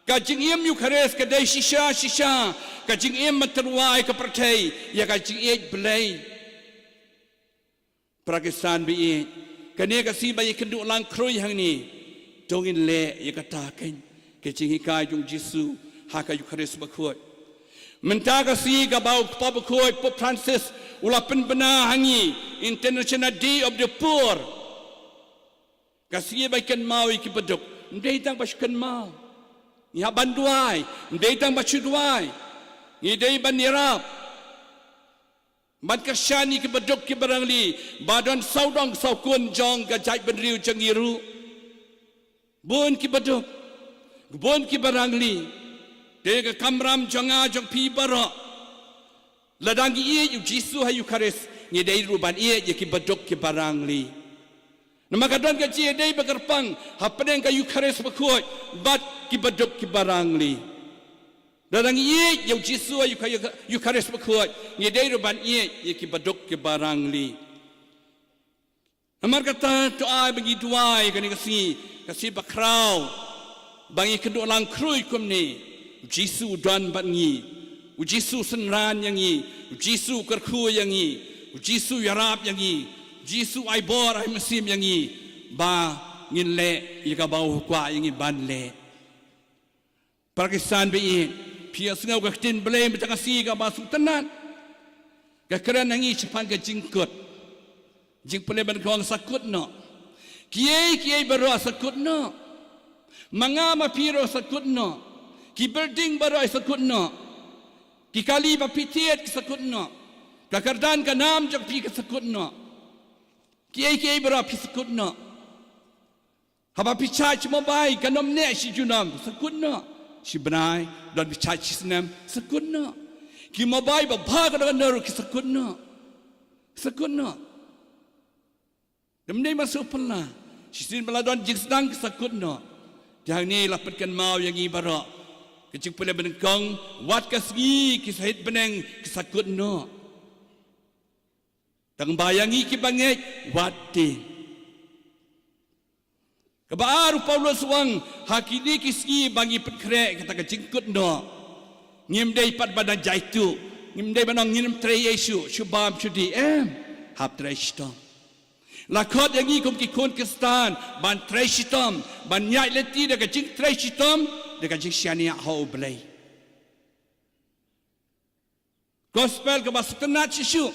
Ka jingim Eukharist ka dei shisha shisha ka jingim ban tyrwa ïa ka pyrthei ïa ka jingïeit Blei. Para Khristan ba ïeit, kane ka sngi ba ïakynduh lang khrui hangne, to ngin leh ïa kata kein, ka jinghikai jong u Jisu ha ka Eukharist bakhuid. Mynta ka sngi kaba u Kpa bakhuid Pope Francis u la pynbna ha ngi, International Day of the Poor. Ka sngi ba kynmaw ïa ki baduk, ym dei tang ba shu kynmaw. Ngi hap ban duwai, ym dei tang ba shu duwai. Ngi dei ban ïarap, ban kyrshan ïa ki baduk ki barangli, ba don sawdong sawkun jong ka jaitbynriew jong ngi ruh. Bun ki baduk, bun ki barangli. Te ka kamram jong nga jong phi baroh, lada ngi ïeit ïa u Jisu ha Eukharist, ngi dei ruh ban ïeit ïa ki baduk ki barangli. Namar ka don ka jingïadei ba kyrpang hapdeng ka Eukharist bakhuid bad ki baduk ki barangli. Lada ngi ïeit ïa u Jisu ha Eukha-, Eukharist bakhuid, ngi dei ruh ban ïeit ïa ki baduk ki barangli. Namar kata to ai ba ngi duwai kane ka sngi, ka sngi bakhraw, ba ngi kynduh lang khrui kumne. U Jisu u don bad ngi. U Jisu u synran ïa ngi. U Jisu u kyrkhu ïa ngi. U Jisu u ïarap ïa ngi. U Jisu u ai bor ai mynsiem ïa ngi, ba ngin leh ïa kaba u kwah ïa ngi ban leh. Para Khristan ba ïeit, phi ïohsngew ka ktien Blei mynta ka sngi kaba sngewtynnat. Ka kren ha ngi shaphang ka jingkut. Jingpule ban kong, sa kut noh. Kiei kiei baroh sa kut noh. Ma nga ma phi ruh sa kut noh. Ki building baroh sa kut noh. Ki kali ba phi thied ki sa kut noh. Ka kyrdan ka nam jong phi ka sa kut noh. Kiei kiei baroh phi sa kut noh. Haba phi charge mobile kan ym neh shi junom, sa kut noh. Shi bnai don phi charge shi snem, sa kut noh. Ki mobile ba bha ka don ka ner ki sa kut noh. Sa kut noh. Ym dei ban shu pynlah. Shisien ba la don jingsdang ki sa kut noh. Te hangne la pynkynmaw ïa ngi baroh, ka jingpule ban kong, wat ka sngi ki sahit bneng ki sa kut noh. Tang ba ïa ngi ki bangeit wat tieng. Kaba ar u Paulus u ong, ha kine ki sngi ba ngi pynkhreh kata ka jingkut noh, ngim dei pat ban da jaituh. Ngim dei ban ong ngin ym trei ei shuh, shu bam shu dih, em. Hap trei shitom. La khot ïa ngi kum ki khun Khristan ban trei shitom, ban ïaid lynti da ka jingtrei shitom, da ka jingshaniah ha U Blei. Gospel kaba sngewtynnat shisha,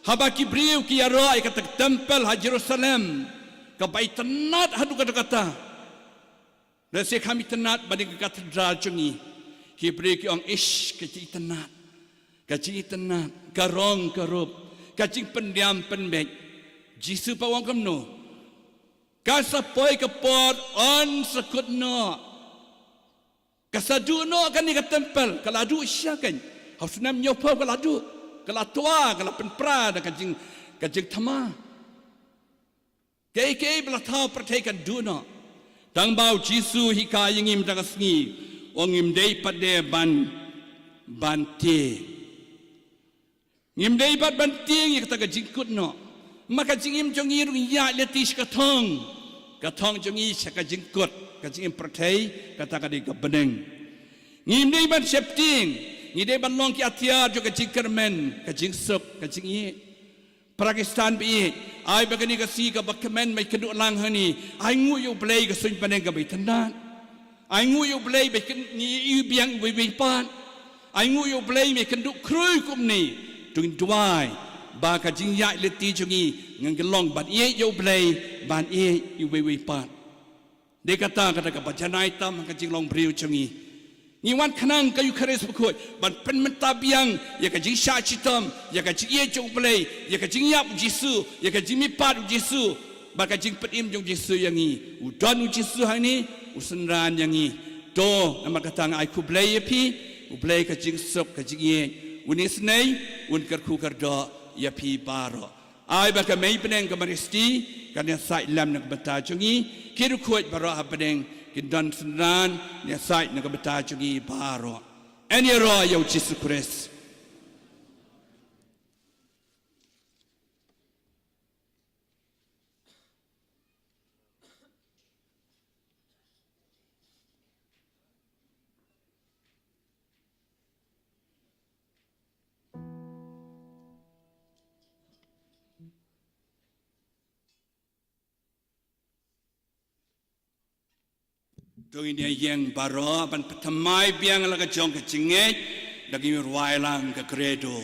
haba ki briew ki ïaroh ïa kata ka templ ha Jerusalem, kaba itynnat haduh katta katta. Lehse kham itynnat ban ïa ka cathedral jong ngi. Ki briew ki ong, ish, ka jingitynnat, ka jingitynnat, ka rong ka rup, ka jingpyndiam pynbeit. Jisu pat u ong kumno? Kan sa poi ka por yn sa kut noh. Ka sa duh noh kane ka templ, ka la duh shisha kein. Ha u snem hynñiewphew ka la duh, ka la twa, ka la pynpra da ka jing, ka jingthma. Kaei kaei ba la thaw pyrthei kan duh noh. Tang ba u Jisu u hikai ïa ngi mynta ka sngi, u ong ngim dei pat de ban, ban tieng. Ngim dei pat ban tieng ïa kata ka jingkut noh. Ma ka jingim jong ngi ruh ngi ïaid lynti sha ka thong, ka thong jong ngi sha ka jingkut, ka jingim pyrthei, kata ka dei ka bneng. Ngim dei ban sheptieng, ngi dei ban long ki atiar jong ka jingkyrmen, ka jingsuk, ka jingïeit. Para Khristan ba ïeit, ai ba kane ka sngi kaba kmen ba ïakynduh lang hangne, ai nguh ïa U Blei ka suiñ bneng kaba itynnat. Ai nguh ïa U Blei ba kin, ngi ïohi biang uwei uwei pat. Ai nguh ïa U Blei ba ïakynduh khrui kumne. To ngin duwai ba ka jingïaid lynti jong ngi, ngan kin long ban ïeit ïa U Blei, ban ïeit ïa uwei uwei pat. Dei kata, kata kaba janai tam ha ka jinglong briew jong ngi. Ngi wan khnang ka Eukharist bakhuid ban pynmynta biang ïa ka jingshah shitom, ïa ka jingïeit jong U Blei, ïa ka jingïap U Jisu, ïa ka jingmihpat U Jisu, bad ka jingpynim jong U Jisu ïa ngi. U don U Jisu hangne, u synran ïa ngi. To, namar kata nga ai khublei ïa phi, U Blei ka jingsuk, ka jingïeit, un isynei, un kyrkhu kyrdoh ïa phi baroh. Ai ba ka mei bneng ka Maristi kan ïasaid lem na ka bynta jong ngi, ki riewkhuid baroh ha bneng kin don synran ïasaid na ka bynta jong ngi baroh. Yn ïaroh ïa U Jisu Khrist. To ngin ïeng baroh ban pynthymmai biang la ka jong ka jingngeit da ka jingïarap lang ka Credo.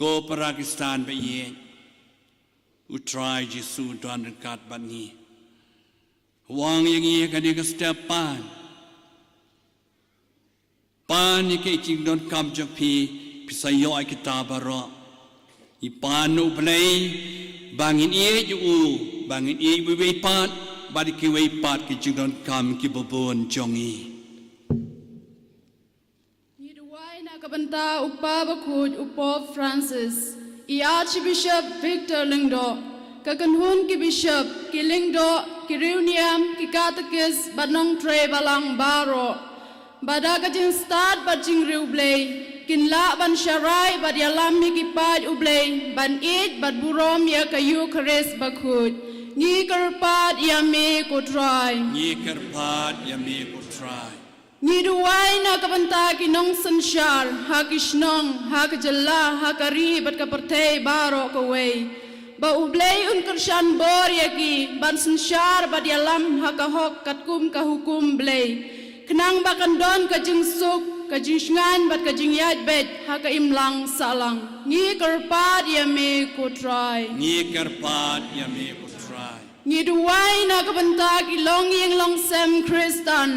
Ko para Khristan ba ïeit, U Trai Jisu don ryngkat bad ngi. U ong ïa ngi ha kane ka step, pan, pan ïa ka jingdonkam jong phi, phi sa ïoh ïa kita baroh. Ngi pan na U Blei ba ngin ïeit ïa u, ba ngin ïeit iwei iwei pat bad ïa kiwei pat ki jingdonkam kiba bun jong ngi. Ngi duwai na ka bynta u Kpa Bakhuid, u Pope Francis, i Archbishop Victor Lyngdoh, ka kynhun ki bishop, ki lyngdoh, ki riewniam, ki katekist bad nongtrei balang baroh, ba da ka jingstad bad jingriewblei kin lah ban sharai bad ïalam ïa ki paid U Blei ban ïeit bad burom ïa ka Eukharist bakhuid. Ngi kyrpad ïa me, ko Trai. Ngi kyrpad ïa me, ko Trai. Ngi duwai na ka bynta ki nongsynshar ha ki shnong, ha ka jylla, ha ka ri bad ka pyrthei baroh kawei, ba U Blei un kyrshan bor ïa ki ban synshar bad ïalam ha ka hok katkum ka hukum Blei, khnang ba kan don ka jingsuk, ka jingshngaiñ bad ka jingïaid beit ha ka imlang sahlang. Ngi kyrpad ïa me, ko Trai. Ngi kyrpad ïa me, ko Trai. Ngi duwai na ka bynta ki longïing longsem Khristan,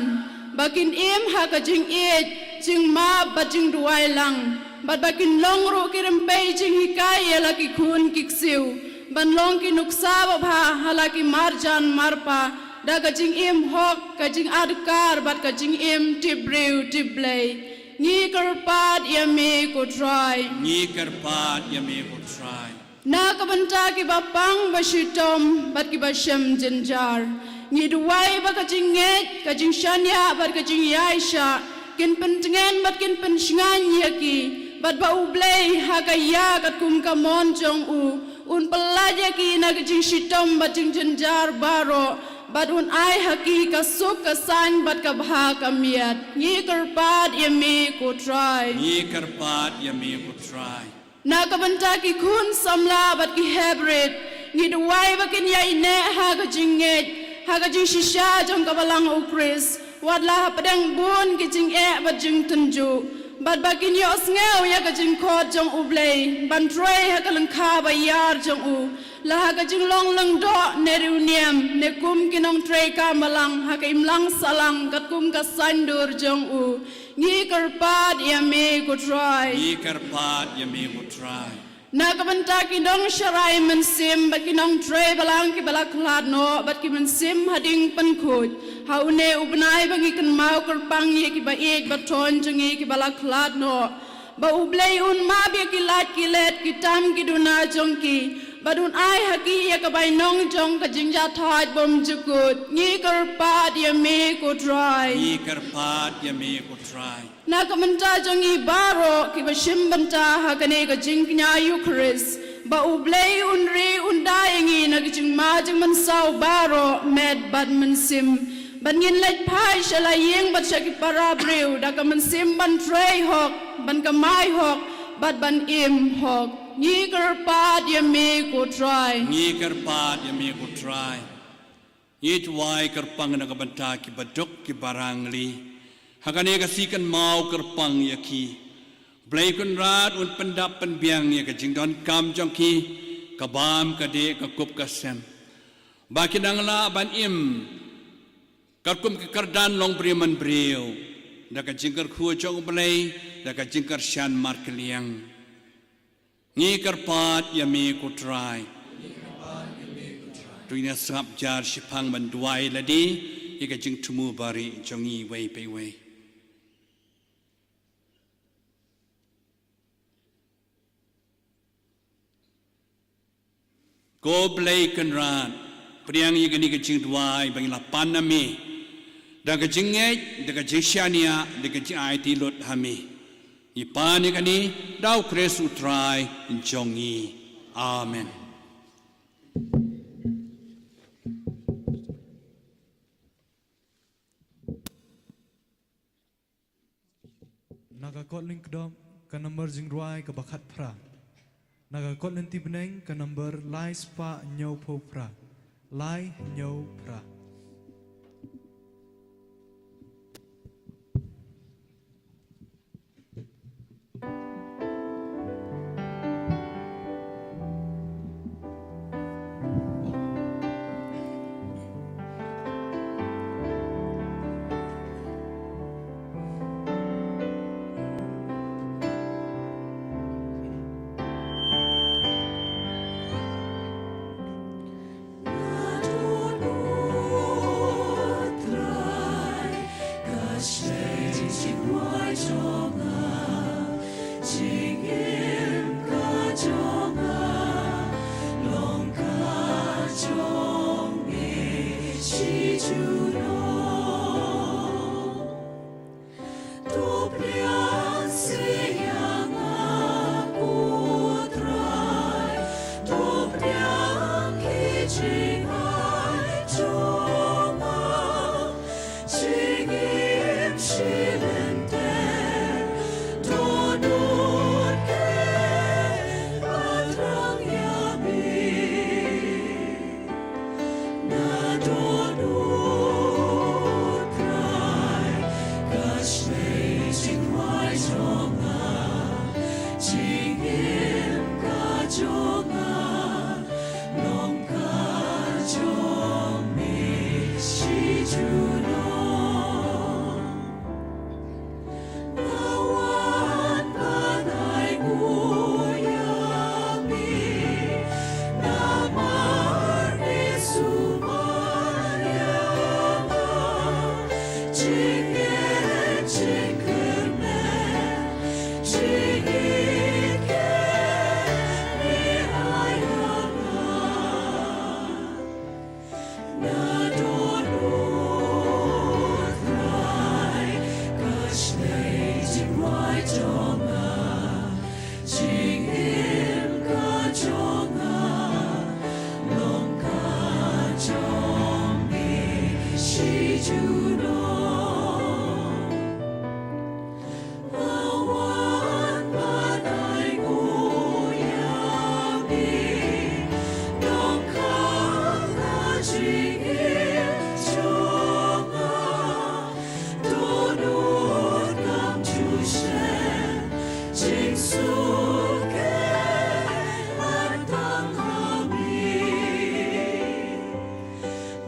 ba kin im ha ka jingïeit, jingmap bad jingduwai lang, bad ba kin long ruh ki rympei jinghikai ïa la ki khun ki ksiew, ban long ki nuksa babha ha la ki marjan marpa, da ka jingim hok, ka jingadkar bad ka jingim tip briew tip Blei. Ngi kyrpad ïa me, ko Trai. Ngi kyrpad ïa me, ko Trai. Na ka bynta kiba pang ba shitom bad kiba shem jynjar, ngi duwai ba ka jingngeit, ka jingshaniah bad ka jingïaishah kin pyntngen bad kin pynshngaiñ ïa ki, bad ba U Blei ha ka ïa katkum ka mon jong u un pyllait ïa ki na ka jingshitom bad jingjynjar baroh, bad un ai ha ki ka suk ka saiñ bad ka bha ka miat. Ngi kyrpad ïa me, ko Trai. Ngi kyrpad ïa me, ko Trai. Na ka bynta ki khun samla bad ki heprit, ngi duwai ba kin ïaineh ha ka jingngeit, ha ka jingshisha jong ka Balang U Khrist, wat la hapdeng bun ki jingeh bad jingtynjuh, bad ba kin ïohsngew ïa ka jingkhot jong U Blei ban trei ha ka lyngkha ba ïar jong u, la ha ka jinglong lyngdoh ne riewniam ne kum ki nongtrei kam balang ha ka imlang sahlang katkum ka saiñdur jong u. Ngi kyrpad ïa me, ko Trai. Ngi kyrpad ïa me, ko Trai. Na ka bynta ki nongsharai mynsiem bad ki nongtrei balang kiba la khlad noh bad ki mynsiem hadien pynkhuid ha une u bnai ba ngi kynmaw kyrpang ïa kiba ïeit ba thoiñ jong ngi kiba la khlad noh, ba U Blei un map ïa ki lait ki let, ki tam ki duna jong ki, bad un ai ha ki ïa ka bainong jong ka jingïathait bymjukut. Ngi kyrpad ïa me, ko Trai. Ngi kyrpad ïa me, ko Trai. Na ka bynta jong ngi baroh kiba shim bynta ha kane ka jingkñia Eukharist, ba U Blei un ri un da ïa ngi na ka jingma jingmynsaw baroh met bad mynsiem, ban ngin leit phai sha la ïing bad sha ki para briew da ka mynsiem ban trei hok, ban kamai hok, bad ban im hok. Ngi kyrpad ïa me, ko Trai. Ngi kyrpad ïa me, ko Trai. Ngi duwai kyrpang na ka bynta kiba duk kiba rangli ha kane ka sngi, kynmaw kyrpang ïa ki. Blei Kynrad un pyndap pynbiang ïa ka jingdonkam jong ki, ka bam ka dih ka kup ka sem, ba ki nang lah ban im katkum ka kyrdan long briew man briew, da ka jingkyrkhu jong U Blei, da ka jingkyrshan markylliang. Ngi kyrpad ïa me, ko Trai. To ngin ïa sngap jar shiphang ban duwai lade ïa ka jingthmu bari jong ngi iwei pa iwei. Ko Blei Kynrad, pdiang ïa kane ka jingduwai ba ngi la pan na me da ka jingngeit, da ka jingshaniah, da ka jingaiti lut ha me. Ngi pan ïa kane da U Khrist U Trai jong ngi. Amen. Na ka kot lyngkdop, ka number jingrwai kaba khatphra. Na ka kot lynti bneng, ka number lai spah hynñiewphew phra. Lai hynñiew phra.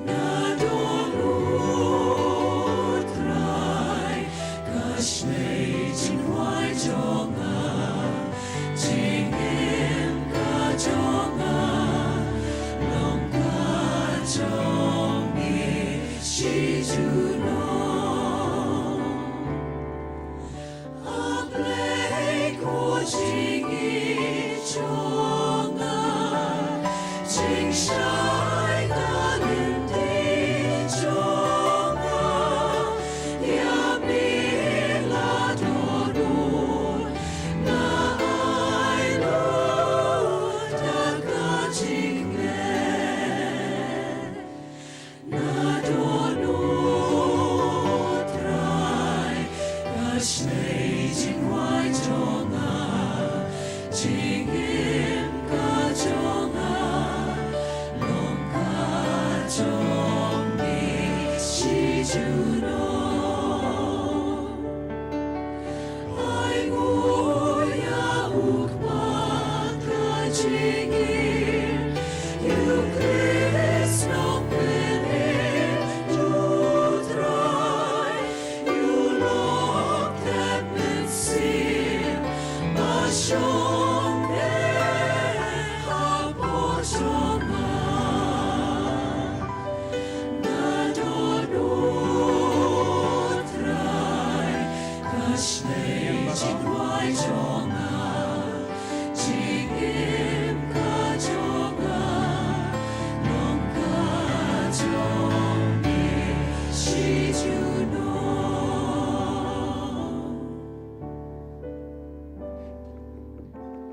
Na dawn u Trai, ka shlei jingduwai jong nga, jingim ka jong nga, long ka jong me shi junom. A Blei ko jingïeit jong nga, jingshai ka lynti jong nga, ïa me la dohnud nga ai lut da ka jingngeit. Na dawn u Trai, ka shlei jingduwai jong nga, jingim ka jong nga, long ka jong me shi junom. Ai nguh ïa u Kpa ka jingim, ïa u Khrist Nongpynim u Trai, ïa u Nongthep Mynsiem ba shong beit hapoh jong nga. Na dawn u Trai, ka shlei jingduwai jong nga, jingim ka jong nga, long ka jong me shi junom.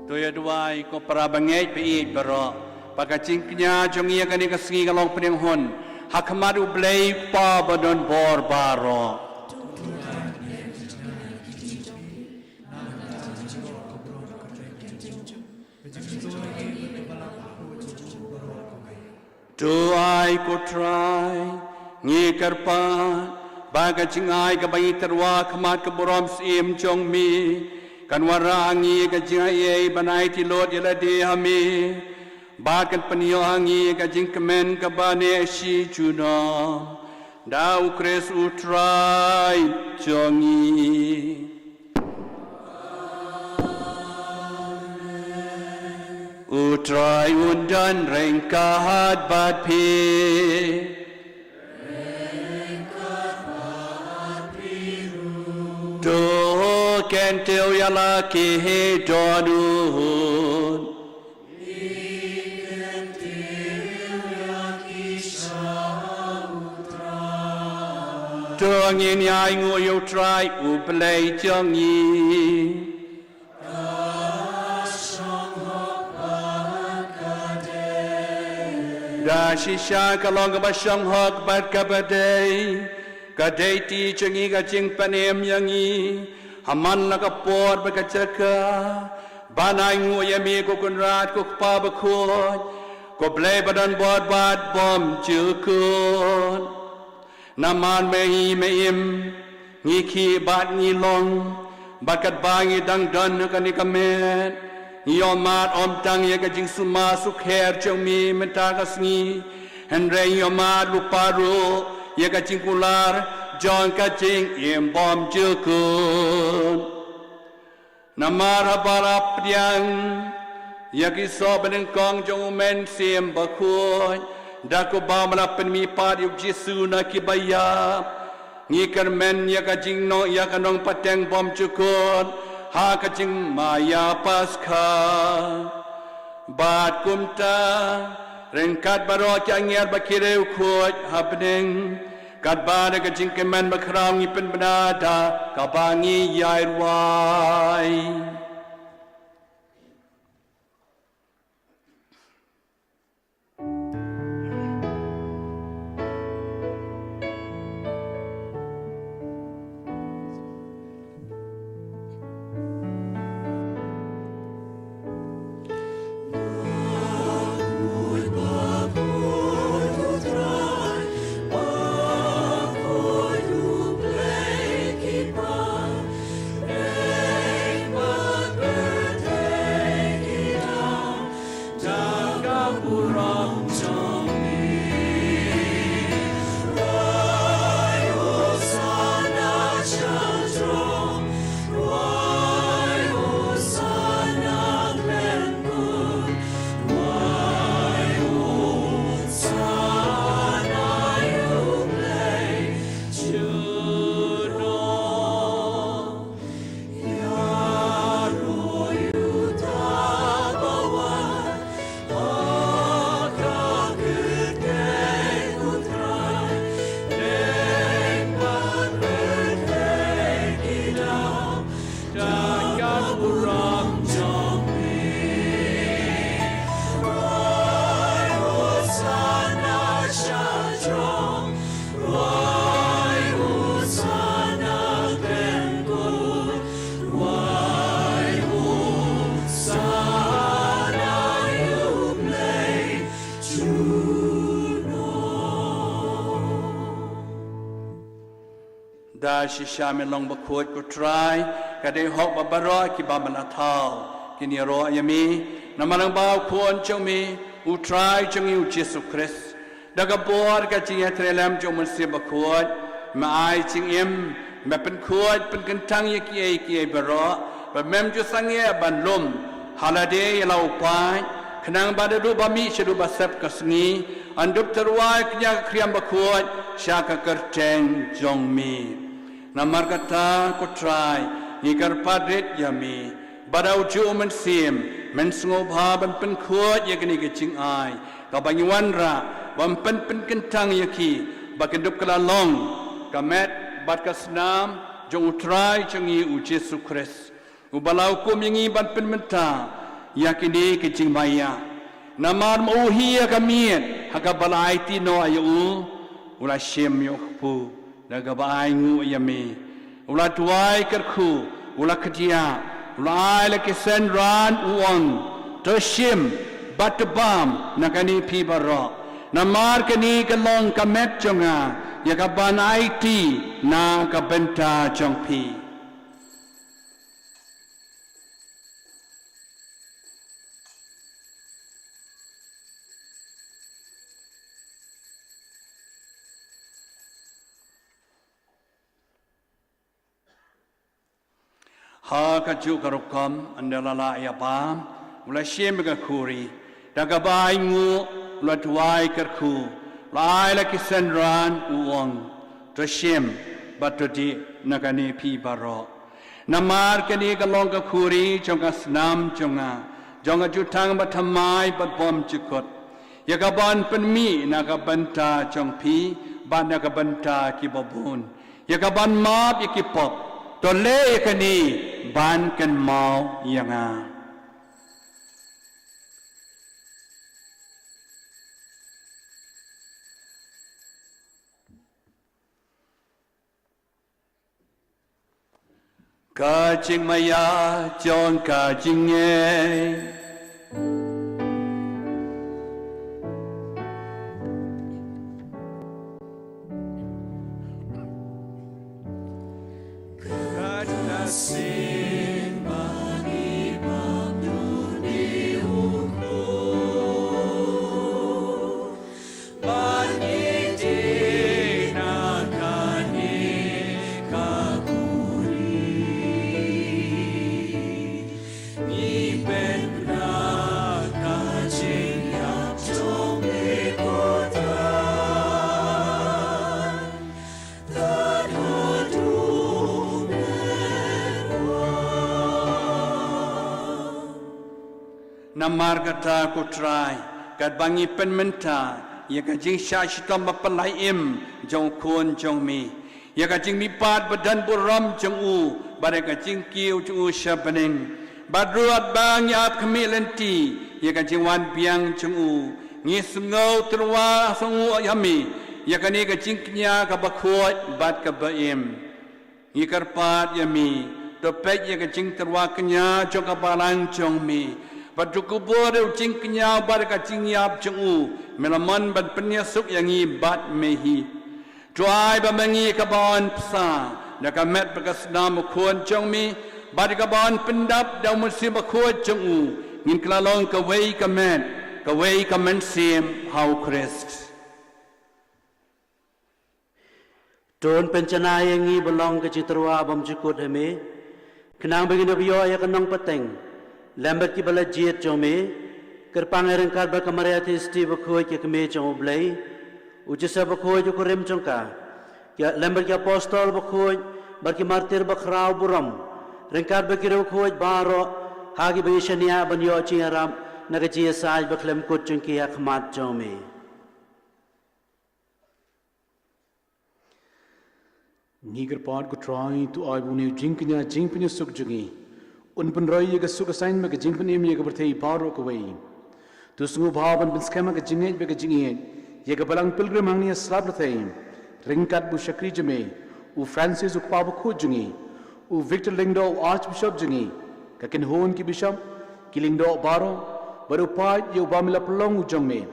To ïa duwai ko para bangeit ba ïeit baroh, ba ka jingkñia jong ngi ïa kane ka sngi ka long pynhun ha khmat U Blei Kpa ba don bor baroh. To ai ko Trai, ngi kyrpad ba ka jingai kaba ngi tyrwa khmat ka burom syiem jong me kan wanrah ha ngi ka jingaiei ban aiti lut ïa lade ha me, bad kan pynïoh ha ngi ka jingkmen kaba neh shi junom. Da U Khrist U Trai jong ngi. U Trai un don ryngkat bad phi. To kyntiew ïa la ki dohnud. To ngin ïai nguh ïa U Trai U Blei jong ngi. Da shisha ka long kaba shong hok bad kaba dei, ka dei ti jong ngi ka jingpynim ïa ngi ha man la ka por bad ka jaka, ban ai nguh ïa me ko Kynrad ko Kpa bakhuid, ko Blei ba don bor bad bymjukut. Namar me hi me im, ngi khih bad ngi long, bad katba ngi dang don ha kane ka met, ngi ïohmad ym tang ïa ka jingsumar sukher jong me mynta ka sngi, hynrei ngi ïohmad lypa ruh ïa ka jingkular jong ka jingim bymjukut. Namar haba la pdiang ïa ki soh banyngkong jong U Mynsiem Bakhuid, da kaba me la pynmihpat ïa U Jisu na kiba ïap, ngi kyrmen ïa ka jingnong ïa ka nongpateng bymjukut ha ka jingmaïa Paskha. Bad kumta, ryngkat baroh ki angel bad ki riewkhuid ha bneng, katba da ka jingkmen bakhraw ngi pynbna da kaba ngi ïai rwai. Da shisha me long bakhuid ko Trai, ka dei hok ba baroh kiba me la thaw kin ïaroh ïa me. Namar lyngba u Khun jong me, u Trai jong ngi u Jisu Khrist. Da ka bor ka jingïatreilang jong u Mynsiem Bakhuid, me ai jingim, me pynkhuid pynkyntang ïa kiei kiei baroh, ba mem ju sangeh ban lum ha lade ïa la u paid, khnang ba naduh ba mih shaduh ba sep ka sngi, yn dup tyrwa ïa ka khriam bakhuid sha ka kyrteng jong me. Namar kata ko Trai, ngi kyrpad rit ïa me ba da u juh u Mynsiem men sngewbha ban pynkhuid ïa kane ka jingai kaba ngi wanrah, ban pyn pynkyntang ïa ki ba kin dup kylla long ka met bad ka snam jong u Trai jong ngi u Jisu Khrist, uba la hukum ïa ngi ban pynmynta ïa kine ki jingmaïa. Namar ma u hi ïa ka miet ha kaba la aiti noh ïa u, u la shim ïa u kpu da kaba ainguh ïa me. U la duwai kyrkhu, u la khdiah, u la ai la ki synran, u ong, to shim bad to bam na kane phi baroh. Namar kane ka long ka met jong nga ïa kaban aiti na ka bynta jong phi. Ha kajuh ka rukom, ynda la lah ïa bam, u la shim ïa ka khuri, da kaba ainguh, u la duwai kyrkhu, u la ai la ki synran, u ong, to shim bad to dih na kane phi baroh. Namar kane ka long ka khuri jong ka snam jong nga, jong ka jutang bathymmai bad bymjukut, ïa kaban pynmih na ka bynta jong phi bad na ka bynta kiba bun, ïa kaban map ïa ki pop. To leh ïa kane ban kynmaw ïa nga. Ka jingmaïa jong ka jingngeit. Namar kata ko Trai, katba ngi pynmynta ïa ka jingshah shitom bapynlait im jong u Khun jong me, ïa ka jingmihpat badonburom jong u, bad ïa ka jingkiew jong u sha bneng, bad ruh katba ngi ap khmih lynti ïa ka jingwan biang jong u, ngi sngew tyrwa sngewnguh ïa me ïa kane ka jingkñia kaba khuid bad kaba im. Ngi kyrpad ïa me, to peit ïa ka jingtyrwa kñia jong ka balang jong me, bad to kubur ïa u jingkñia bad ka jingïap jong u, me la mon ban pynïasuk ïa ngi bad me hi. To ai ba ma ngi ïa kaban bsa da ka met bad ka snam u Khun jong me, bad ïa kaban pyndap da u Mynsiem Bakhuid jong u, ngin kylla long kawei ka met, kawei ka mynsiem ha u Khrist. To pynjanai ïa ngi ba long ka jingtyrwa bymjukut ha me, khnang ba ngin ïoh ïa ka nongpateng lem bad kiba la jied jong me, kyrpang ïa ryngkat bad ka Maria Theisotti bakhuid ka kmie jong u Blei, u Joseph bakhuid u kurim jong ka, ïa lem bad ki apostol bakhuid bad ki martir bakhraw burom, ryngkat bad ki riewkhuid baroh ha kiba ngi shaniah ban ïoh jingïarap na ka jingïasaid bakhlem kut jong ki ha khmat jong me. Ngi kyrpad ko Trai, to ai ba une u jingkñia jingpynïasuk jong ngi un pynroi ïa ka suk ka saiñ bad ka jingpynim ïa ka pyrthei baroh kawei. To sngewbha ban pynskhem ha ka jingngeit bad ka jingïeit ïa ka balang pilgrim hangne ha slap lynthei, ryngkat bad u shakri jong me u Francis u kpa bakhuid jong ngi, u Victor Lyngdoh u Archbishop jong ngi, ka kynhun ki bishop, ki lyngdoh baroh, bad u paid ïa uba me la pynlong u jong me.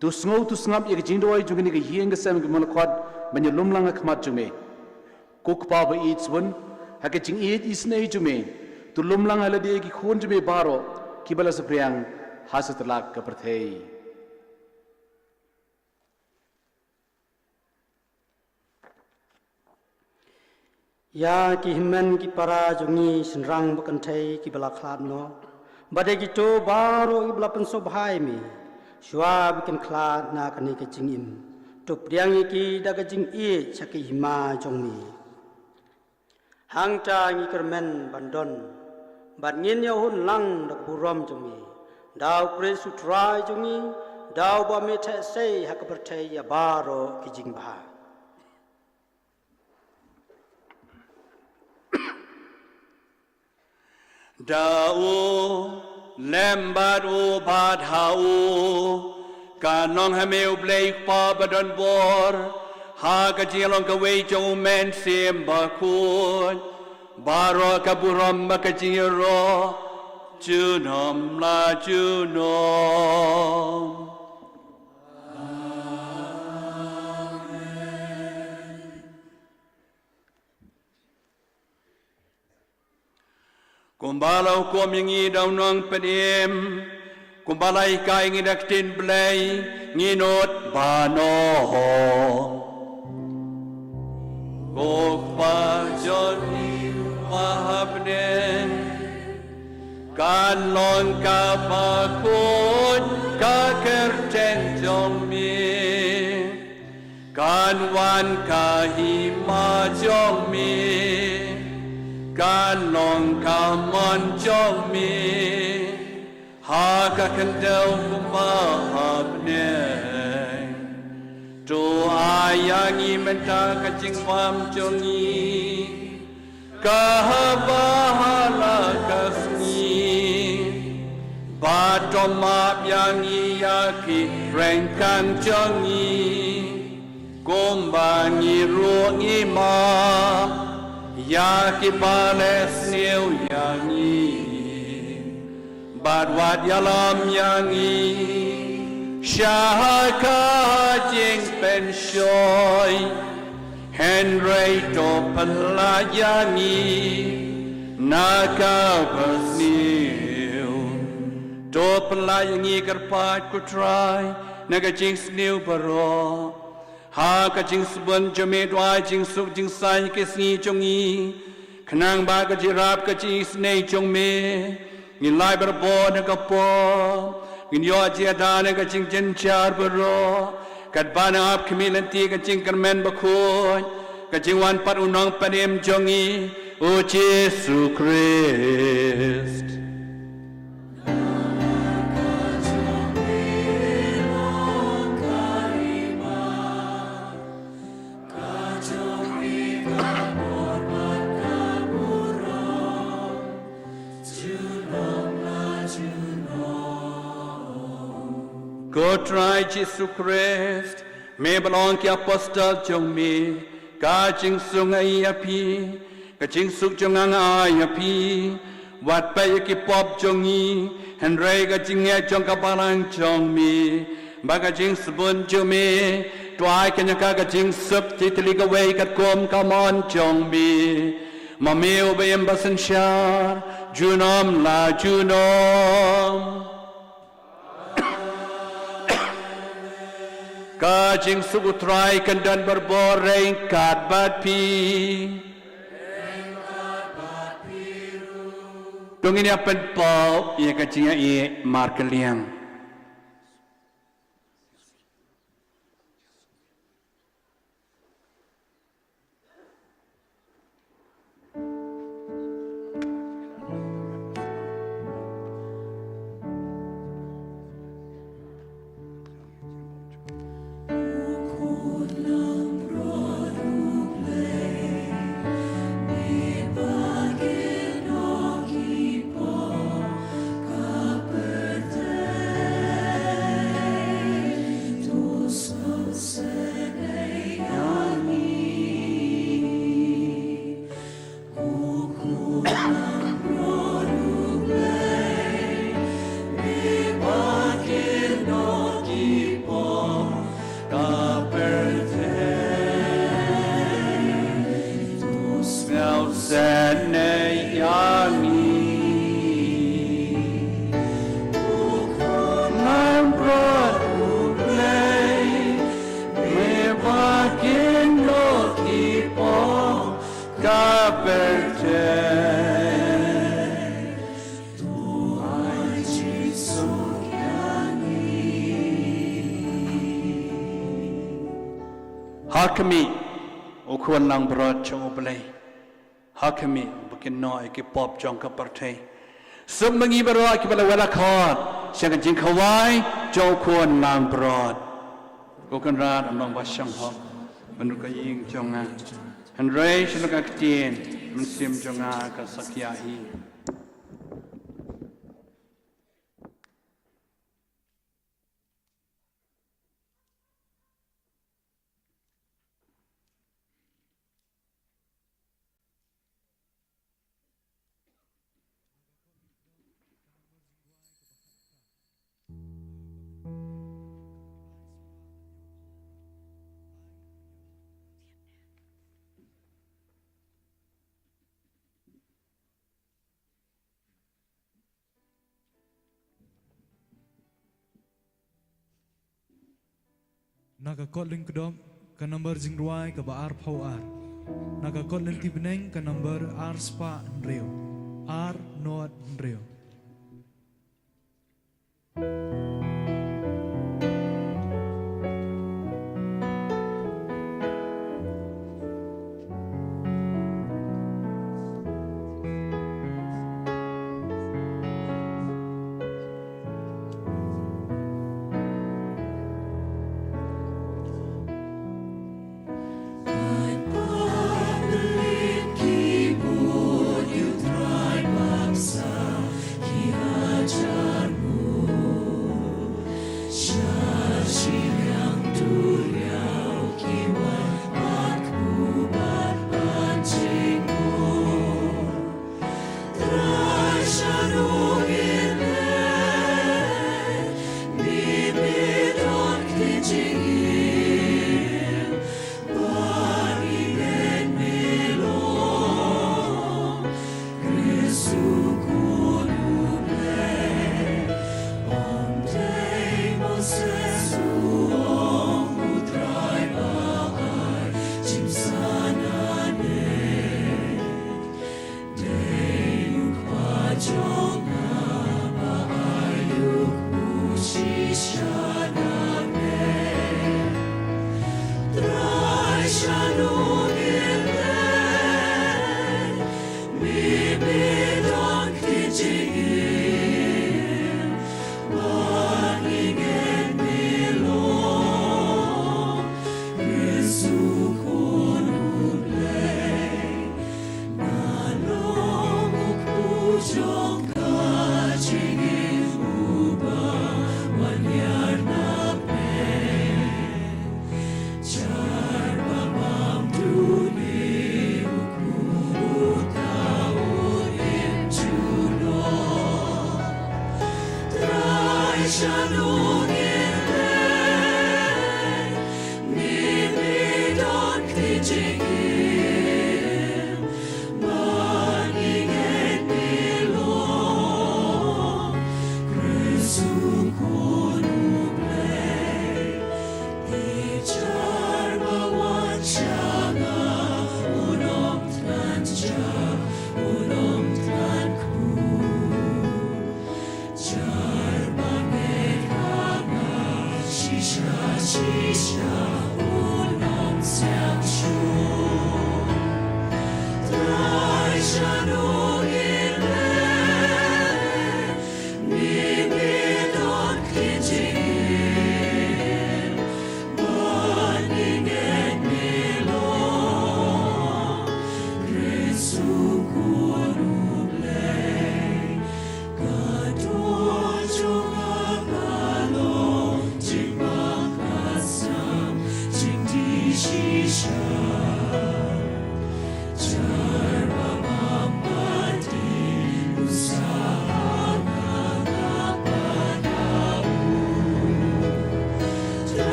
To sngew to sngap ïa ka jingduwai jong kane ka ïing ka sem kaba me la khot ban ïalum lang ha khmat jong me. Ko Kpa ba ïeit sbun, ha ka jingïeit isynei jong me, to lum lang ha lade ki khun jong me baroh kiba la saphriang ha satlak ka pyrthei. Ïa ki hynmen ki para jong ngi shynrang ba kynthei kiba la khlad noh, bad ïa kito baroh kiba la pynsngewbha ïa me, shuwa ba kin khlad na kane ka jingim, to pdiang ïa ki da ka jingïeit sha ka hima jong me. Hangta ngi kyrmen ban don bad ngin ïa hun lang da ka burom jong me, da U Khrist U Trai jong ngi, da uba me theh sei ha ka pyrthei ïa baroh ki jingbha. Da u lem bad u bad ha u, kan long ha me U Blei Kpa ba don bor, ha ka jinglong kawei jong U Mynsiem Bakhuid, baroh ka burom bad ka jingïaroh junom la junom. Kumba la hukum ïa ngi da u Nongpynim, kumba la hikai ïa ngi da ka ktien Blei, ngin nud ban ong: Ko Kpa jong ngi uba ha bneng, kan long kaba khuid ka kyrteng jong me. Kan wan ka hima jong me, kan long ka mon jong me, ha ka khyndew kumba ha bneng. To ai ïa ngi mynta ka jingbam jong ngi, kaba ha la ka sngi, bad to map ïa ngi ïa ki ryngkang jong ngi, kumba ngi ruh ngi map ïa kiba leh sniew ïa ngi. Bad wat ïalam ïa ngi sha ka jingpynshoi, hynrei to pyllait ïa ngi na ka basniew. To pyllait ïa ngi kyrpad ko Trai na ka jingsniew baroh. Ha ka jingsbun jong me to ai jingsuk jingsaiñ ki sngi jong ngi, khnang ba ka jingïarap ka jingisynei jong me, ngin lait barabor na ka pop, ngin ïoh jingada na ka jingjynjar baroh, katba nang ap khmih lynti ka jingkyrmen bakhuid ka jingwan pat U Nongpynim jong ngi, U Jisu Khrist. Ko Trai Jisu Khrist, me ba la ong ki apostol jong me, ka jingsuk nga ai ïa phi, ka jingsuk jong nga nga ai ïa phi. Wat peit ïa ki pop jong ngi, hynrei ka jingngeit jong ka balang jong me, bad ka jingsbun jong me, to ai kane ka, ka jingsuk jingtylli kawei katkum ka mon jong me. Ma me uba im bad synshar junom la junom. Ka jingsuk U Trai kan don barabor ryngkat bad phi. To ngin ïa pynpaw ïa ka jingïaid markylliang. Sene ïa ngi. U khun langbrot U Blei, me ba kin ïoh ki pop ka pyrthei. To ai Jisu ïa ngi. Ha khmih, U Khun langbrot jong U Blei. Ha khmih, ba kin ïoh ïa ki pop jong ka pyrthei. Suk ma ngi baroh kiba la wad la khot sha ka jingkhawai jong U Khun langbrot. Ko Kynrad, ym long ba shong hok ban ruh ka ïing jong nga, hynrei sha ka ktien mynsiem jong nga ka sa ïaid. Na ka kot lyngkdop, ka nambar jingrwai kaba arphew ar. Na ka kot lynti bneng, ka nambar ar spah hynriew. Ar nod hynriew.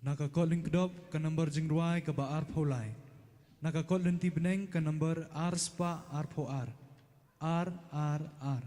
Na ka kot lyngkdop ka number jingrwai kaba arphew lai. Na ka kot lynti bneng ka number ar spah arphew ar. Ar, ar, ar.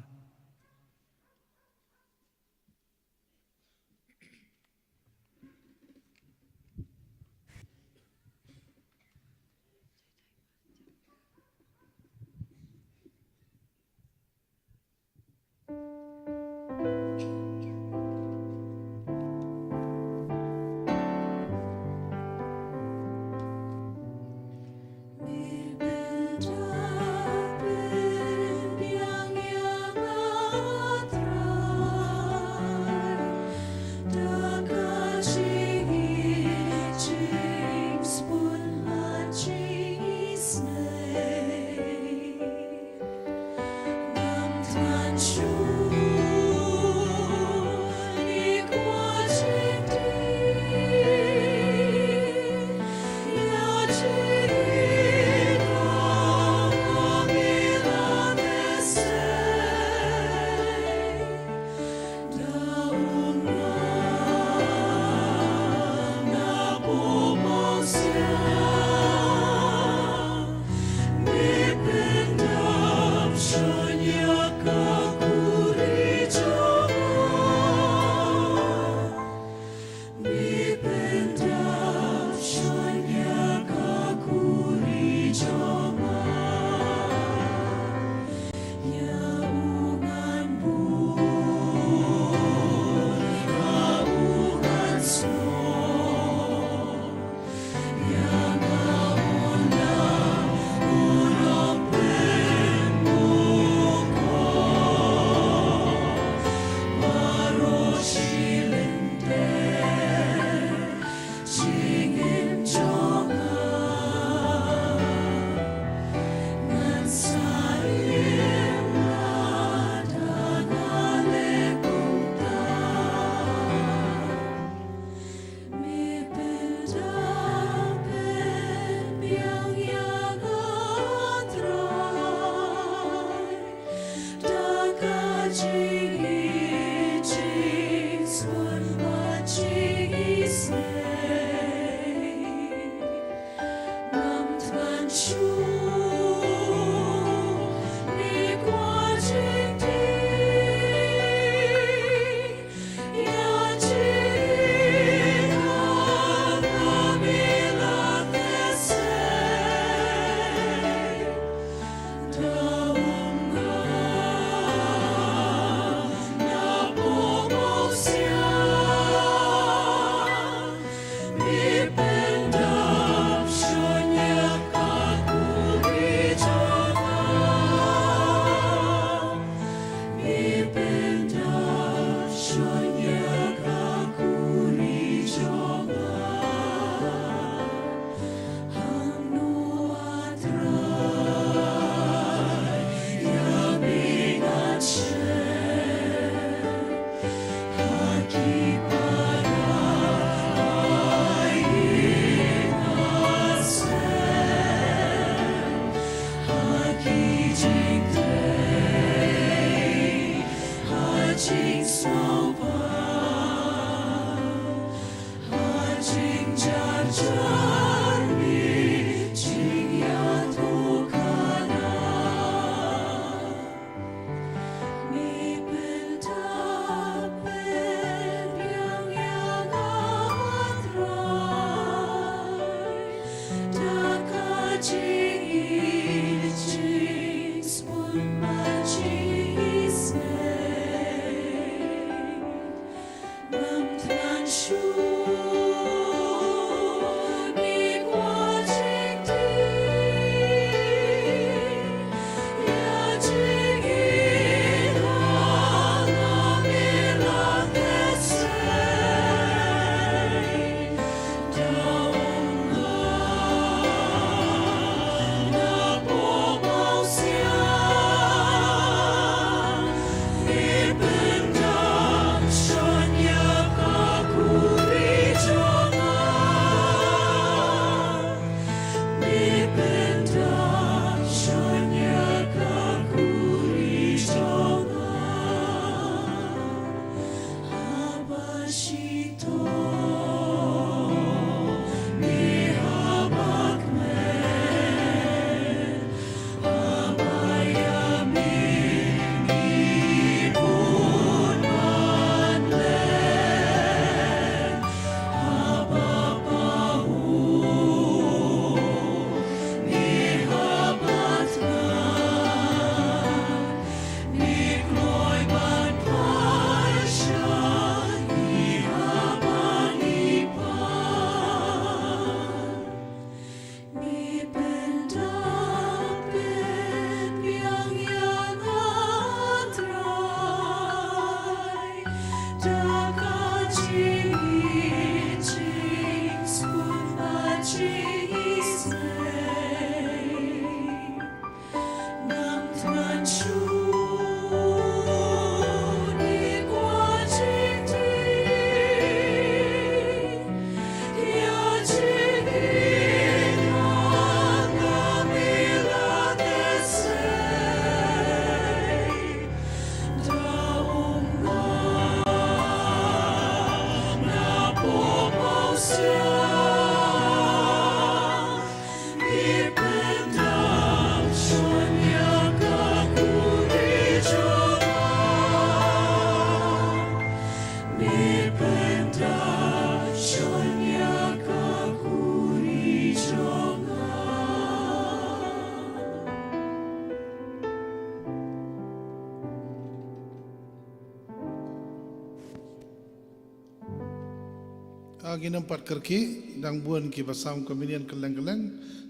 Ngi nang pat kyrkieh, dang bun kiba sam communion kylleng kylleng,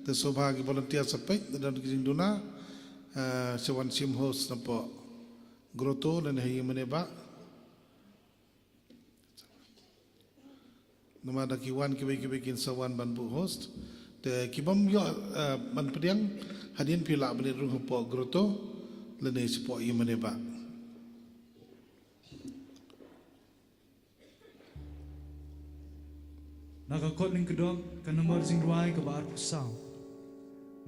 te sngewbha ki volunteer sa peit, te don ki jingduna, eh, sa wan shim host napoh grotto lane ha ïing mane bah. Namar da ki wan kiwei kiwei kin sa wan ban buh host. Te ki bym ïoh, eh, ban pdiang, hadien phi lah ban leit rung hapoh grotto lane shapoh ïing mane bah. Na ka kot lyngkdop ka number jingrwai kaba arphew saw.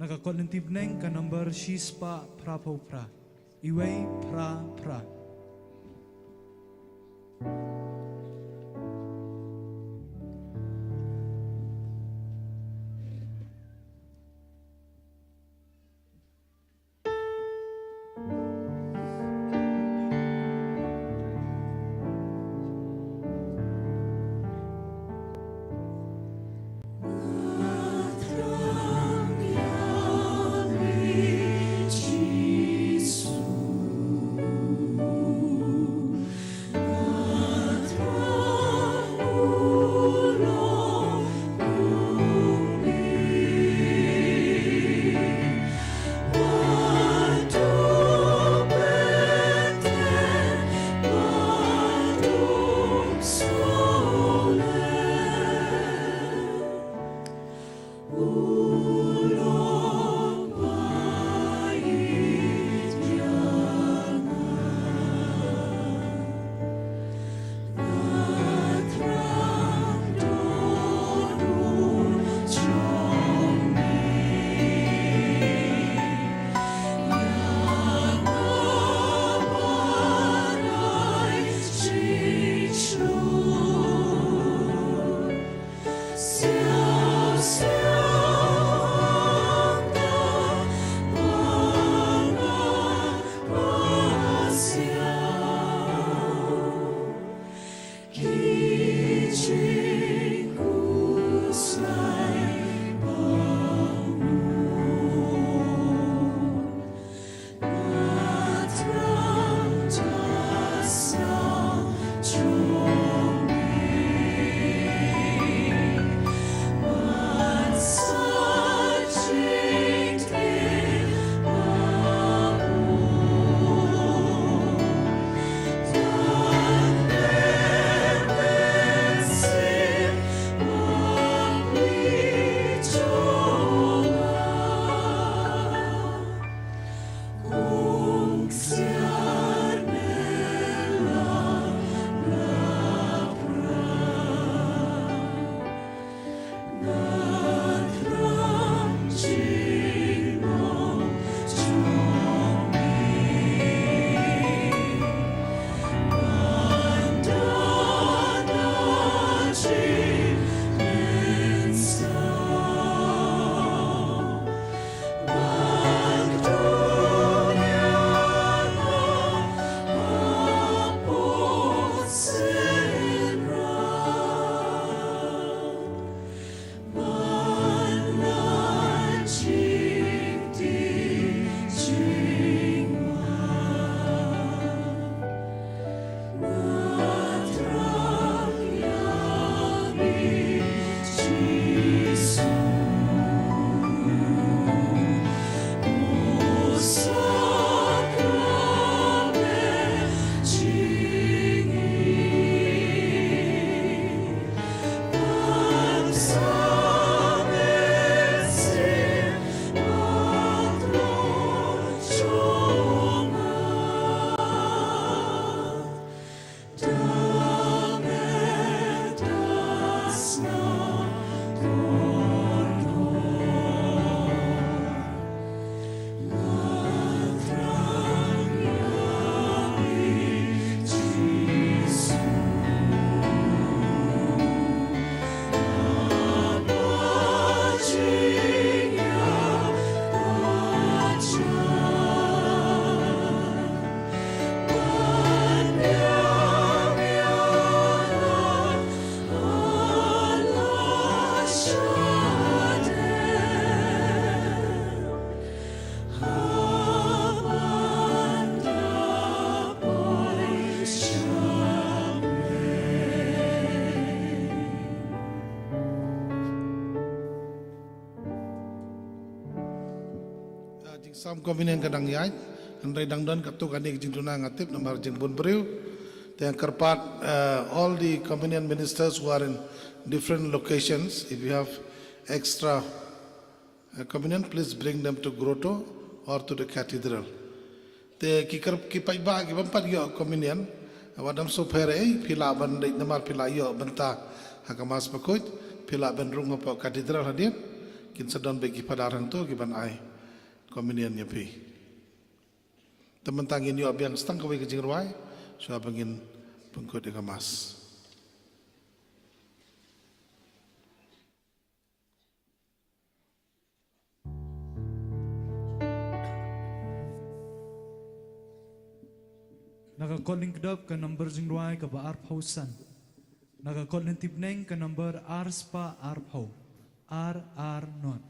Na ka kot lynti bneng ka number shispah phraphew phra. Iwei phra phra. Jingsam communion ka dang ïaid, hynrei dang don katto katne ka jingduna nga tip namar jingbun briew. Te nga kyrpad, eh, all the communion ministers who are in different locations, if you have extra, eh, communion, please bring them to grotto or to the cathedral. Te ki kyrp-, ki paidbah ki bym pat ïoh communion, wat ym sngewpher ei, phi lah ban leit namar phi la ïoh bynta ha ka mass bakhuid, phi lah ban rung hapoh cathedral hadien, kin sa don beit ki padar hangto ki ban ai communion ïa phi. Te mynta ngin ïoh biang sa tang kawei ka jingrwai, shuwa ba ngin pynkut ïa ka mass. Na ka Kot Lyngkdop ka number jingrwai kaba arphew san. Na ka Kot Lynti Bneng ka number ar spah arphew. Ar ar not.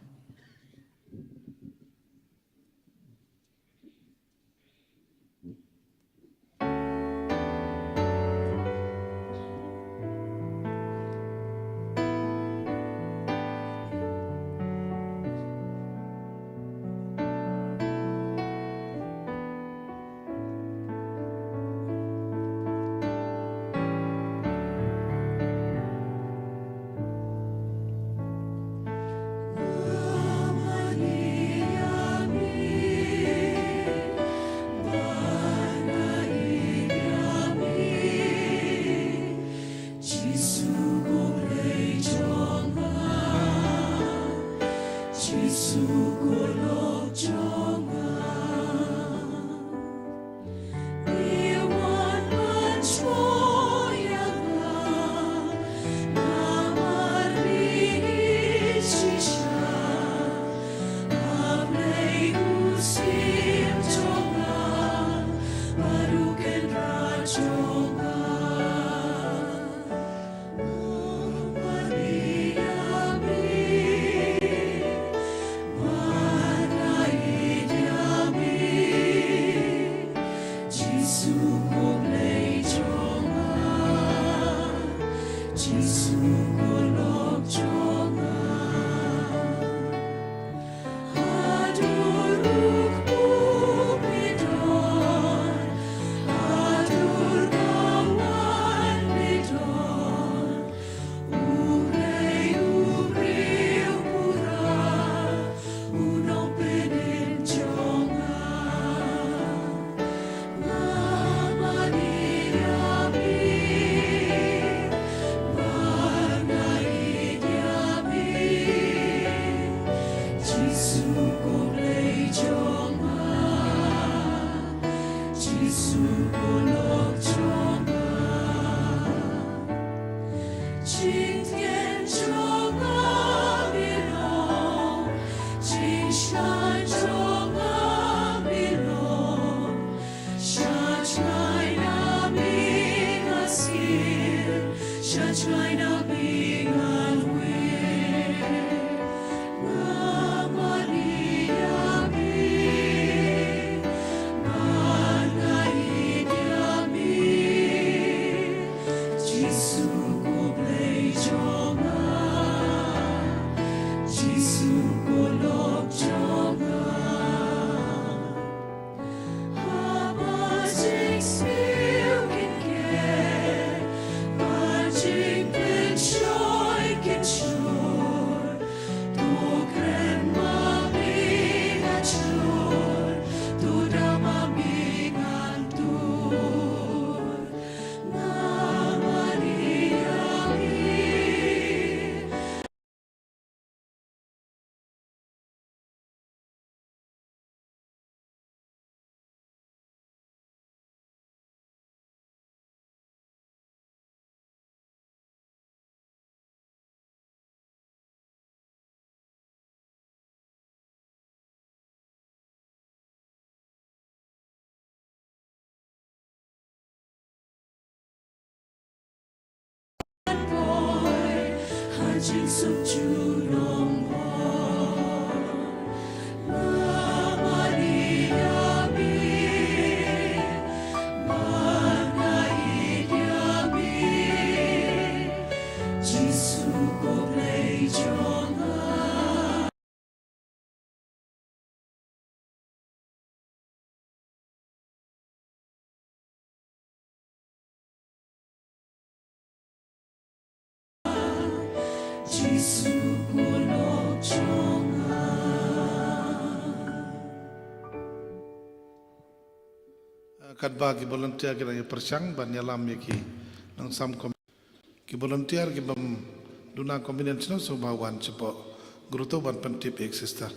Katba ki volunteer ki dang ïa pyrshang ban ïalam ïa ki nongsamkom. Ki volunteer ki bym duna convenience, no, so ba wan shapoh grotto ban pyntip ïa ki sister.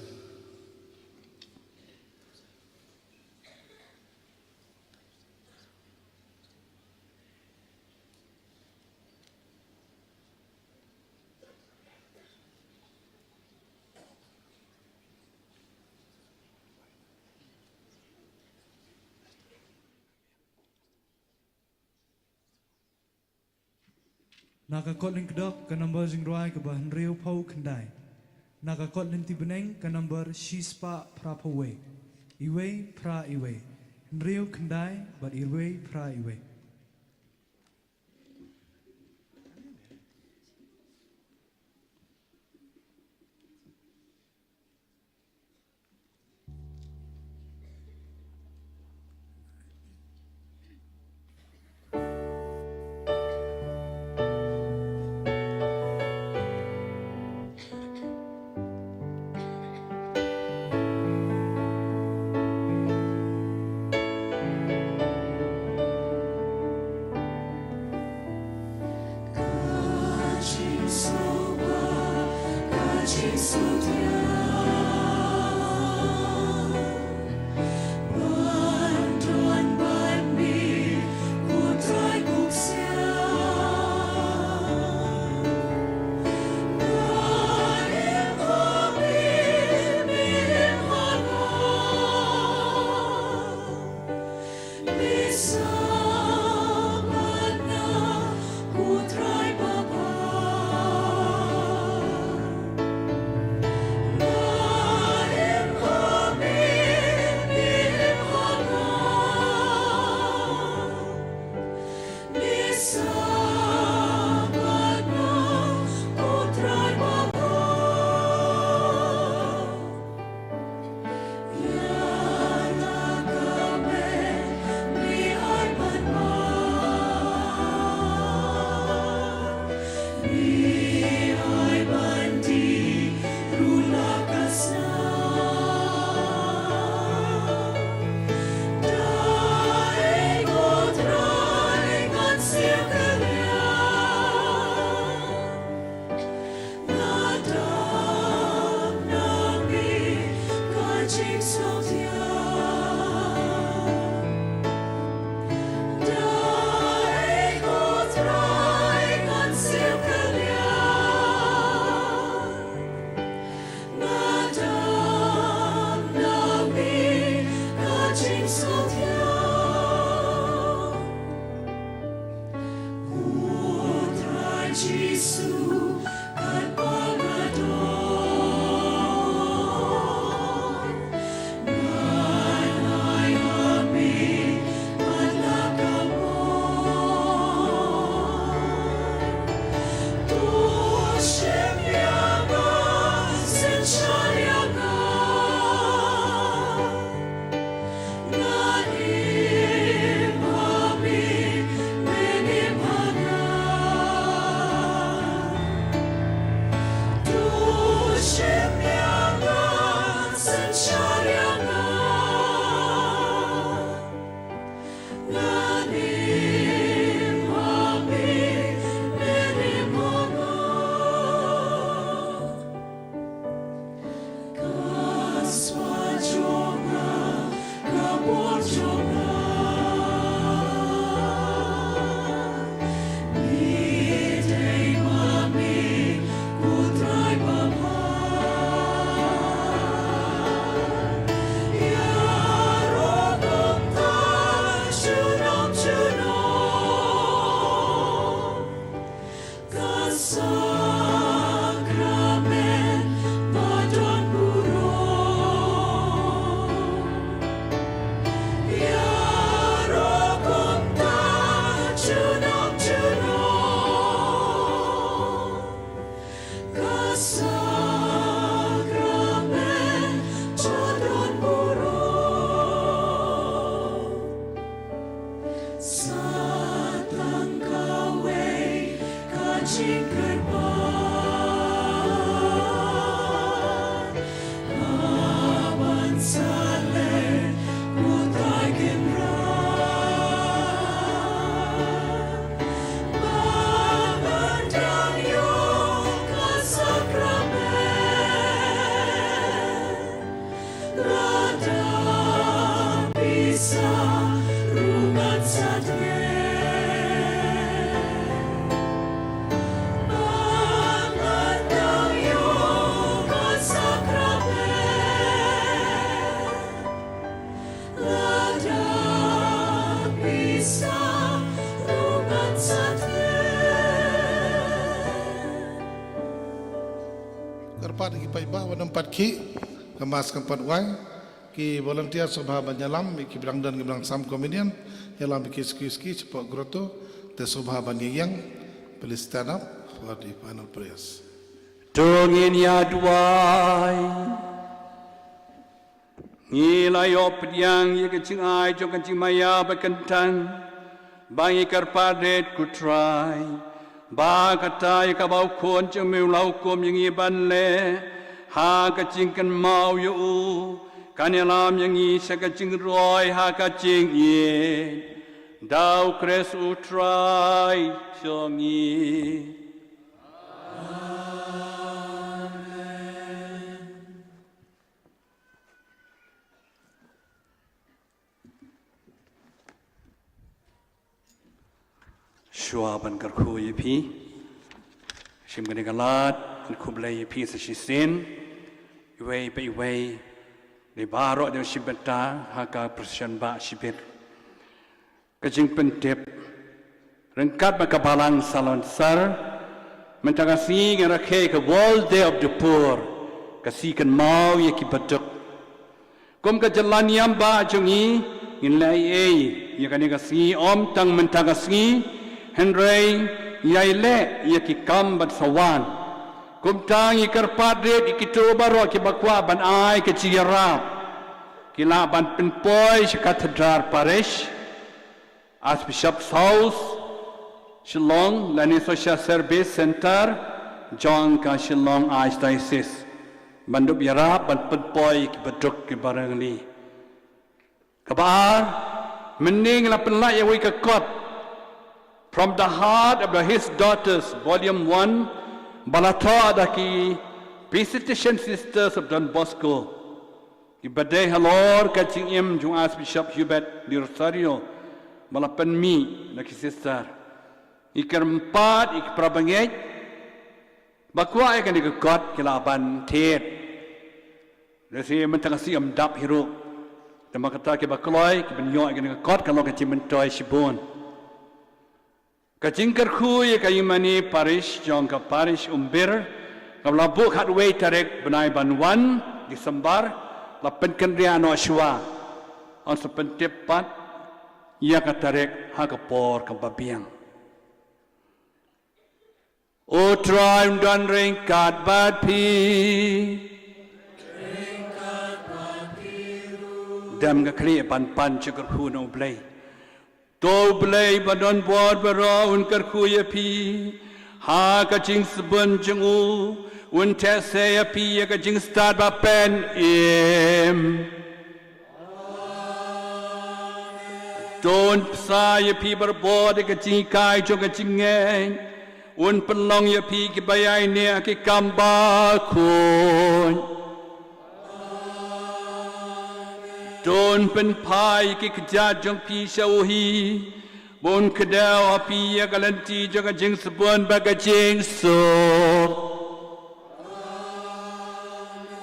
Na ka kot lyngkdok ka number jingrwai kaba hynriew phew khyndai. Na ka kot lynti bneng ka number shispah phra phew wei. Iwei phra iwei. Hynriew khyndai bad iwei phra iwei. Ki, ka mass kan pat wai, ki volunteer sngewbha ban ïalam, ki ba dang don, ki ba dang sam communion, ïalam ki ski ski, shapoh grotto, te sngewbha ban ïeng, please stand up for the final prayers. To ngin ïa duwai. Ngi la ïoh pdiang ïa ka jingai jong ka jingmaïa ba kyntang, ba ngi kyrpad rit ko Trai, ba kata ïa kaba u Khun jong me u la hukum ïa ngi ban leh, ha ka jingkynmaw ïa u, kan ïalam ïa ngi sha ka jingroi ha ka jingïeit. Da u Khrist u Trai jong ngi. Shuwa ban kyrkhu ïa phi, shim kane ka lad, khublei ïa phi sa shisien, iwei pa iwei, da baroh da shim bynta ha ka procession ba shibit. Ka jingpyntip, ryngkat bad ka balang salonsar, mynta ka sngi ngi rakhe ka World Day of the Poor, ka sngi kynmaw ïa ki baduk. Kum ka jingïalam ba jong ngi, ngin leh ei ei ïa kane ka sngi, ym tang mynta ka sngi, hynrei ïa i leh ïa ki kam bad sa wan. Kumta ngi kyrpad rit ïa kito baroh kiba kwah ban ai ka jingïarap, ki lah ban pynpoi sha Cathedral Parish, Archbishop's House, Shillong, lane Social Service Centre jong ka Shillong Archdiocese, ban dup ïarap ban pynpoi ki baduk ki barangli. Kaba ar, mynne ngi la pynlait ïa kawei ka kot, From the Heart of the His Daughters, Volume one, ba la thoh da ki Visitation Sisters of Don Bosco. Kiba dei halor ka jingim jong Archbishop Hubert de Rosario, ba la pynmih na ki sister. Ngi kyrpad ïa ki para bangeit ba kwah ïa kane ka kot ki lah ban thied. Lehse mynta ka sngi ym dap hi ruh. Te namar kata kiba kloi, ki ban ïoh ïa kane ka kot ka long ka jingmyntoi shibun. Ka jingkyrkhu ïa ka ïingmane parish jong ka parish Umbir, kaba la buh khatwei tarik bnai ban wan December, la pynkynriah noh shuwa. Yn sa pyntip pat ïa ka tarik ha ka por kaba biang. U Trai un don ryngkat bad phi. Dem ka khlieh ban pan jingkyrkhu na U Blei. To U Blei ba don bor baroh un kyrkhu ïa phi ha ka jingsbun jong u, un theh se ïa phi ïa ka jingstad ba pynim. To un bsa ïa phi barabor da ka jinghikai jong ka jingngeit, un pynlong ïa phi kiba ïaineh ha ki kam bakhuid. To un pynphai ïa ki kjat jong phi sha u hi, ba un kdew ha phi ïa ka lynti jong ka jingsbun bad ka jingsuk.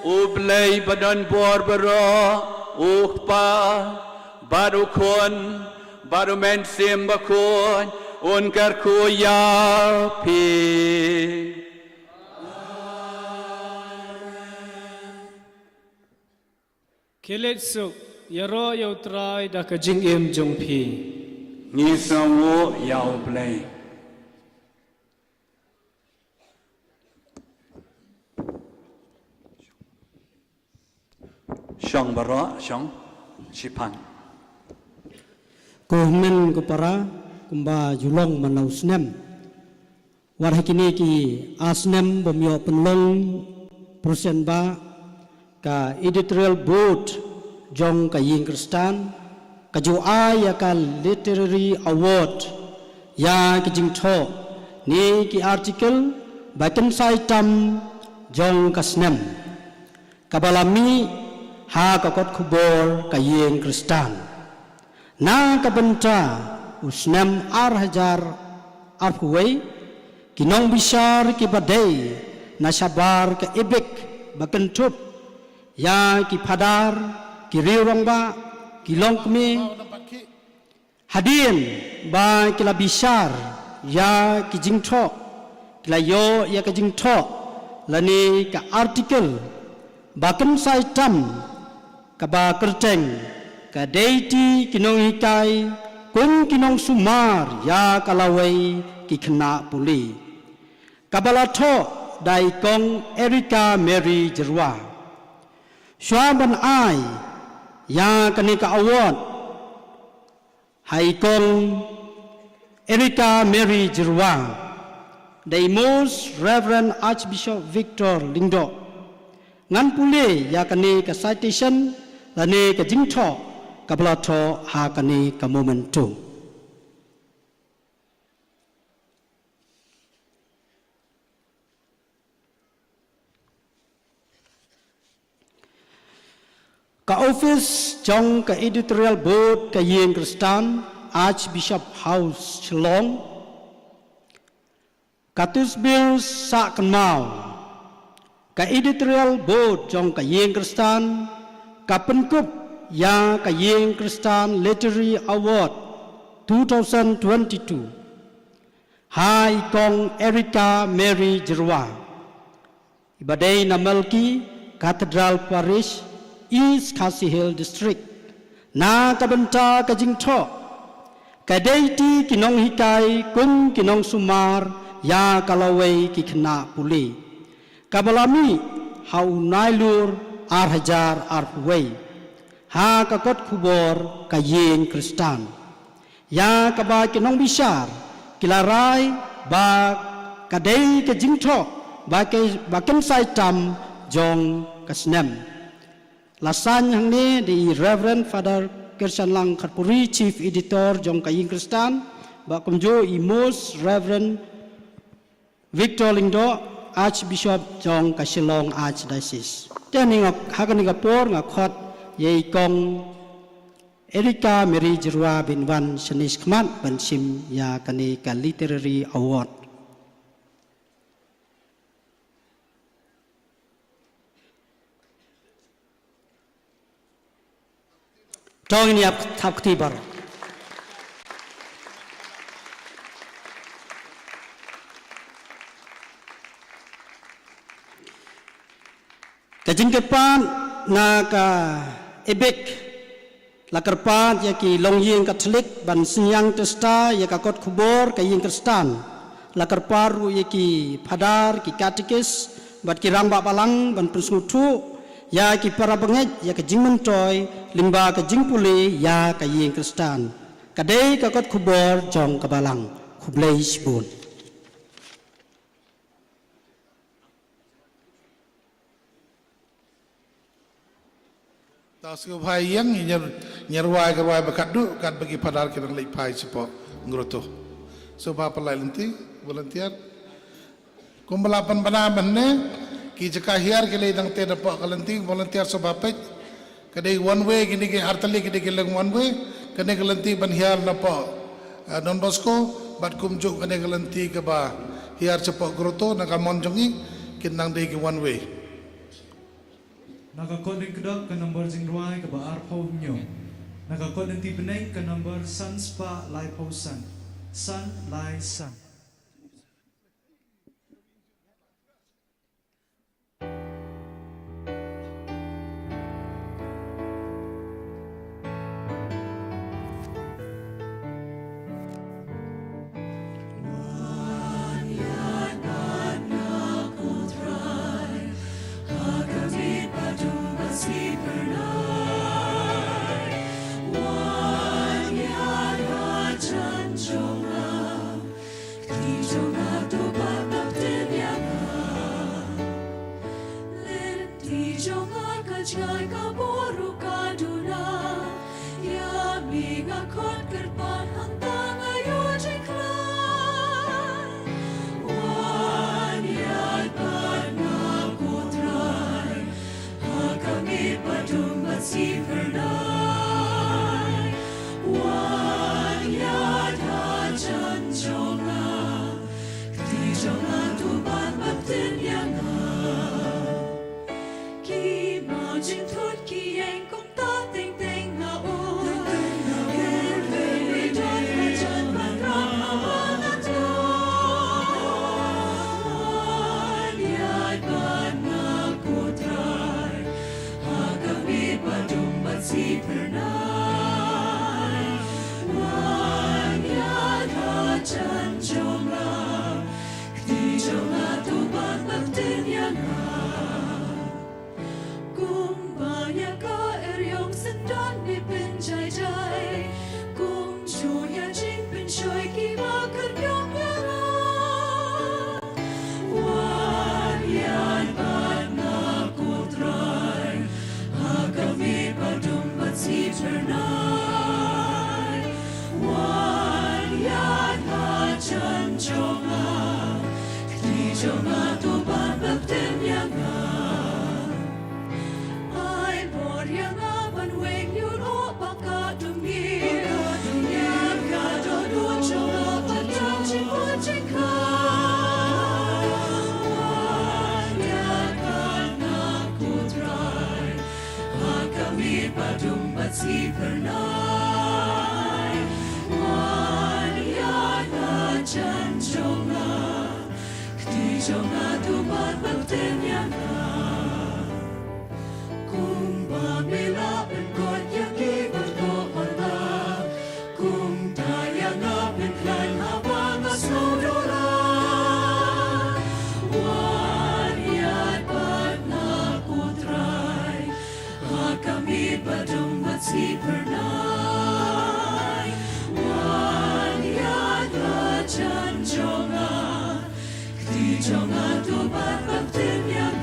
U Blei ba don bor baroh, U Kpa, bad U Khun, bad U Mynsiem Bakhuid, un kyrkhu ïa phi. Khie leit suk, ïaroh ïa U Trai da ka jingim jong phi. Ngi sngewnguh ïa U Blei. Shong baroh, shong, shiphang. Ko hynmen ko para, kumba ju long man la u snem. Wat ha kine ki ar snem bym ïoh pynlong procession ba, ka editorial board jong ka ïing Khristan ka ju ai ïa ka literary award ïa ki jingthoh ne ki article ba kynsai tam jong ka snem, kaba la mih ha ka kot khubor ka ïing Khristan. Na ka bynta u snem ar hajar arphew wei, ki nongbishar kiba dei na shabar ka EBIC ba kynthup ïa ki phadar, ki riew rangbah, ki longkmie, hadien ba ki la bishar ïa ki jingthoh, ki la ïoh ïa ka jingthoh lane ka article Ba kynsai tam kaba kyrteng ka dei ti ki nonghikai kum ki nongsumar ïa ka lawei ki khynnah pule, kaba la thoh da i Kong Erica Mary Jyrwa. Shuwa ban ai ïa kane ka award ha i Kong Erica Mary Jyrwa da i Most Reverend Archbishop Victor Lyngdoh, ngan pule ïa kane ka citation lane ka jingthoh kaba la thoh ha kane ka memento. Ka office jong ka editorial board ka Ïing Khristan, Archbishop House, Shillong. Ka Tusbir Sahkynmaw. Ka editorial board jong ka Ïing Khristan ka pynkup ïa ka Ïing Khristan Literary Award two thousand twenty-two ha i Kong Erica Mary Jyrwa, iba dei na Malki Cathedral Parish, East Khasi Hills District, na ka bynta ka jingthoh ka dei ti ki nonghikai kum ki nongsumar ïa ka lawei ki khynnah pule, kaba la mih ha u Nailur ar hajar arphew wei, ha ka kot khubor ka Ïing Khristan. Ïa kaba ki nongbishar ki la rai ba ka dei ka jingthoh ba ke, ba kynsai tam jong ka snem. La sign hangne da i Reverend Father Kyrshanlang Kharpuri, Chief Editor jong ka Ïing Khristan, bad kumjuh i Most Reverend Victor Lyngdoh, Archbishop jong ka Shillong Archdiocese. Te hangne nga, ha kane ka por nga khot ïa i Kong Erica Mary Jyrwa ban wan shane shakhmat ban shim ïa kane ka Literary Award. To ngin ïa thap kti baroh. Ka jingkyrpad na ka ABIC, la kyrpad ïa ki longïing Katholik ban synñiang testa ïa ka kot khubor ka Ïing Khristan. La kyrpad ruh ïa ki phadar, ki katekis bad ki rangbah balang ban pynsngewthuh ïa ki para bangeit ïa ka jingmyntoi lyngba ka jingpule ïa ka Ïing Khristan. Ka dei ka kot khubor jong ka balang. Khublei shibun. Ta sngewbha ïeng, ngi rwai, ka rwai ba khatduh katba ki phadar ki dang leit phai shapoh grotto. Sngewbha pynlait lynti, volunteer. Kumba la pynbna mynne, ki jaka hiar ki leit dang te napoh ka lynti, volunteer sngewbha peit. Ka dei one way, kine ki artylli ki dei ki leng one way. Kane ka lynti ban hiar napoh, eh, Don Bosco, bad kumjuh kane ka lynti kaba hiar shapoh grotto na ka mon jong ngi, kin nang dei ki one way. Na ka kot lyngkdong ka number jingrwai kaba arphew hynñiew. Na ka kot lynti bneng ka number san spah laiphew san. San lai san. Wan ïaid hajan jong nga, kti jong nga to ban baptem ïa nga. Kumba ïa ka eriong syndon ne pynjai jai, kumjuh ïa jingpynshoi kiba kyrkiong ïa nga. Wan ïaid bad nga ko Trai, ha ka miet ba dum bad sngewtynnat. Wan ïaid hajan jong nga, kti jong nga to ban baptem ïa nga. Ai bor ïa nga ban weng ïa u lyoh ba ka dum ngi. Ïa ka dohnud jong nga ban tang jingpynjah ka. Wan ïaid bad nga ko Trai, ha ka miet ba dum bad sngewtynnat. Wan ïaid hajan jong nga, kti jong nga to ban baptem ïa nga. Kumba me la pynkoit ïa kiba koit ha nga, kumta ïa nga pynkhlaiñ haba nga sngew dor. Wan ïaid bad nga ko Trai, ha ka miet ba dum bad sngewtynnat. Wan ïaid hajan jong nga, kti jong nga to ban baptem ïa nga.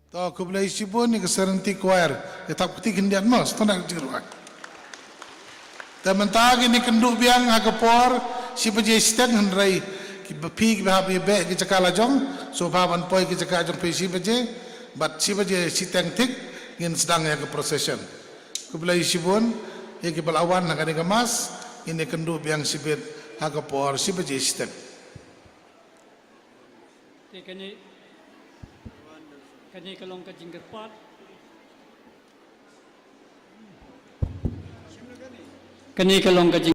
To, khublei shibun ïa ka Serenity Choir. Ïa thap kti khyndiat mo, sngewthuh na ka jingrwai. Te mynta ngin ïakynduh biang ha ka por shi baje shiteng, hynrei kiba phi kiba hap ïa beh ki jaka la jong, sngewbha ban poi ki jaka jong phi shi baje, bad shi baje shiteng thik ngin sdang ïa ka procession. Khublei shibun ïa kiba la wan ha kane ka mass, ngin ïakynduh biang shibit ha ka por shi baje shiteng. Te kane, kane ka long ka jingkyrpad. Kane ka long ka jing-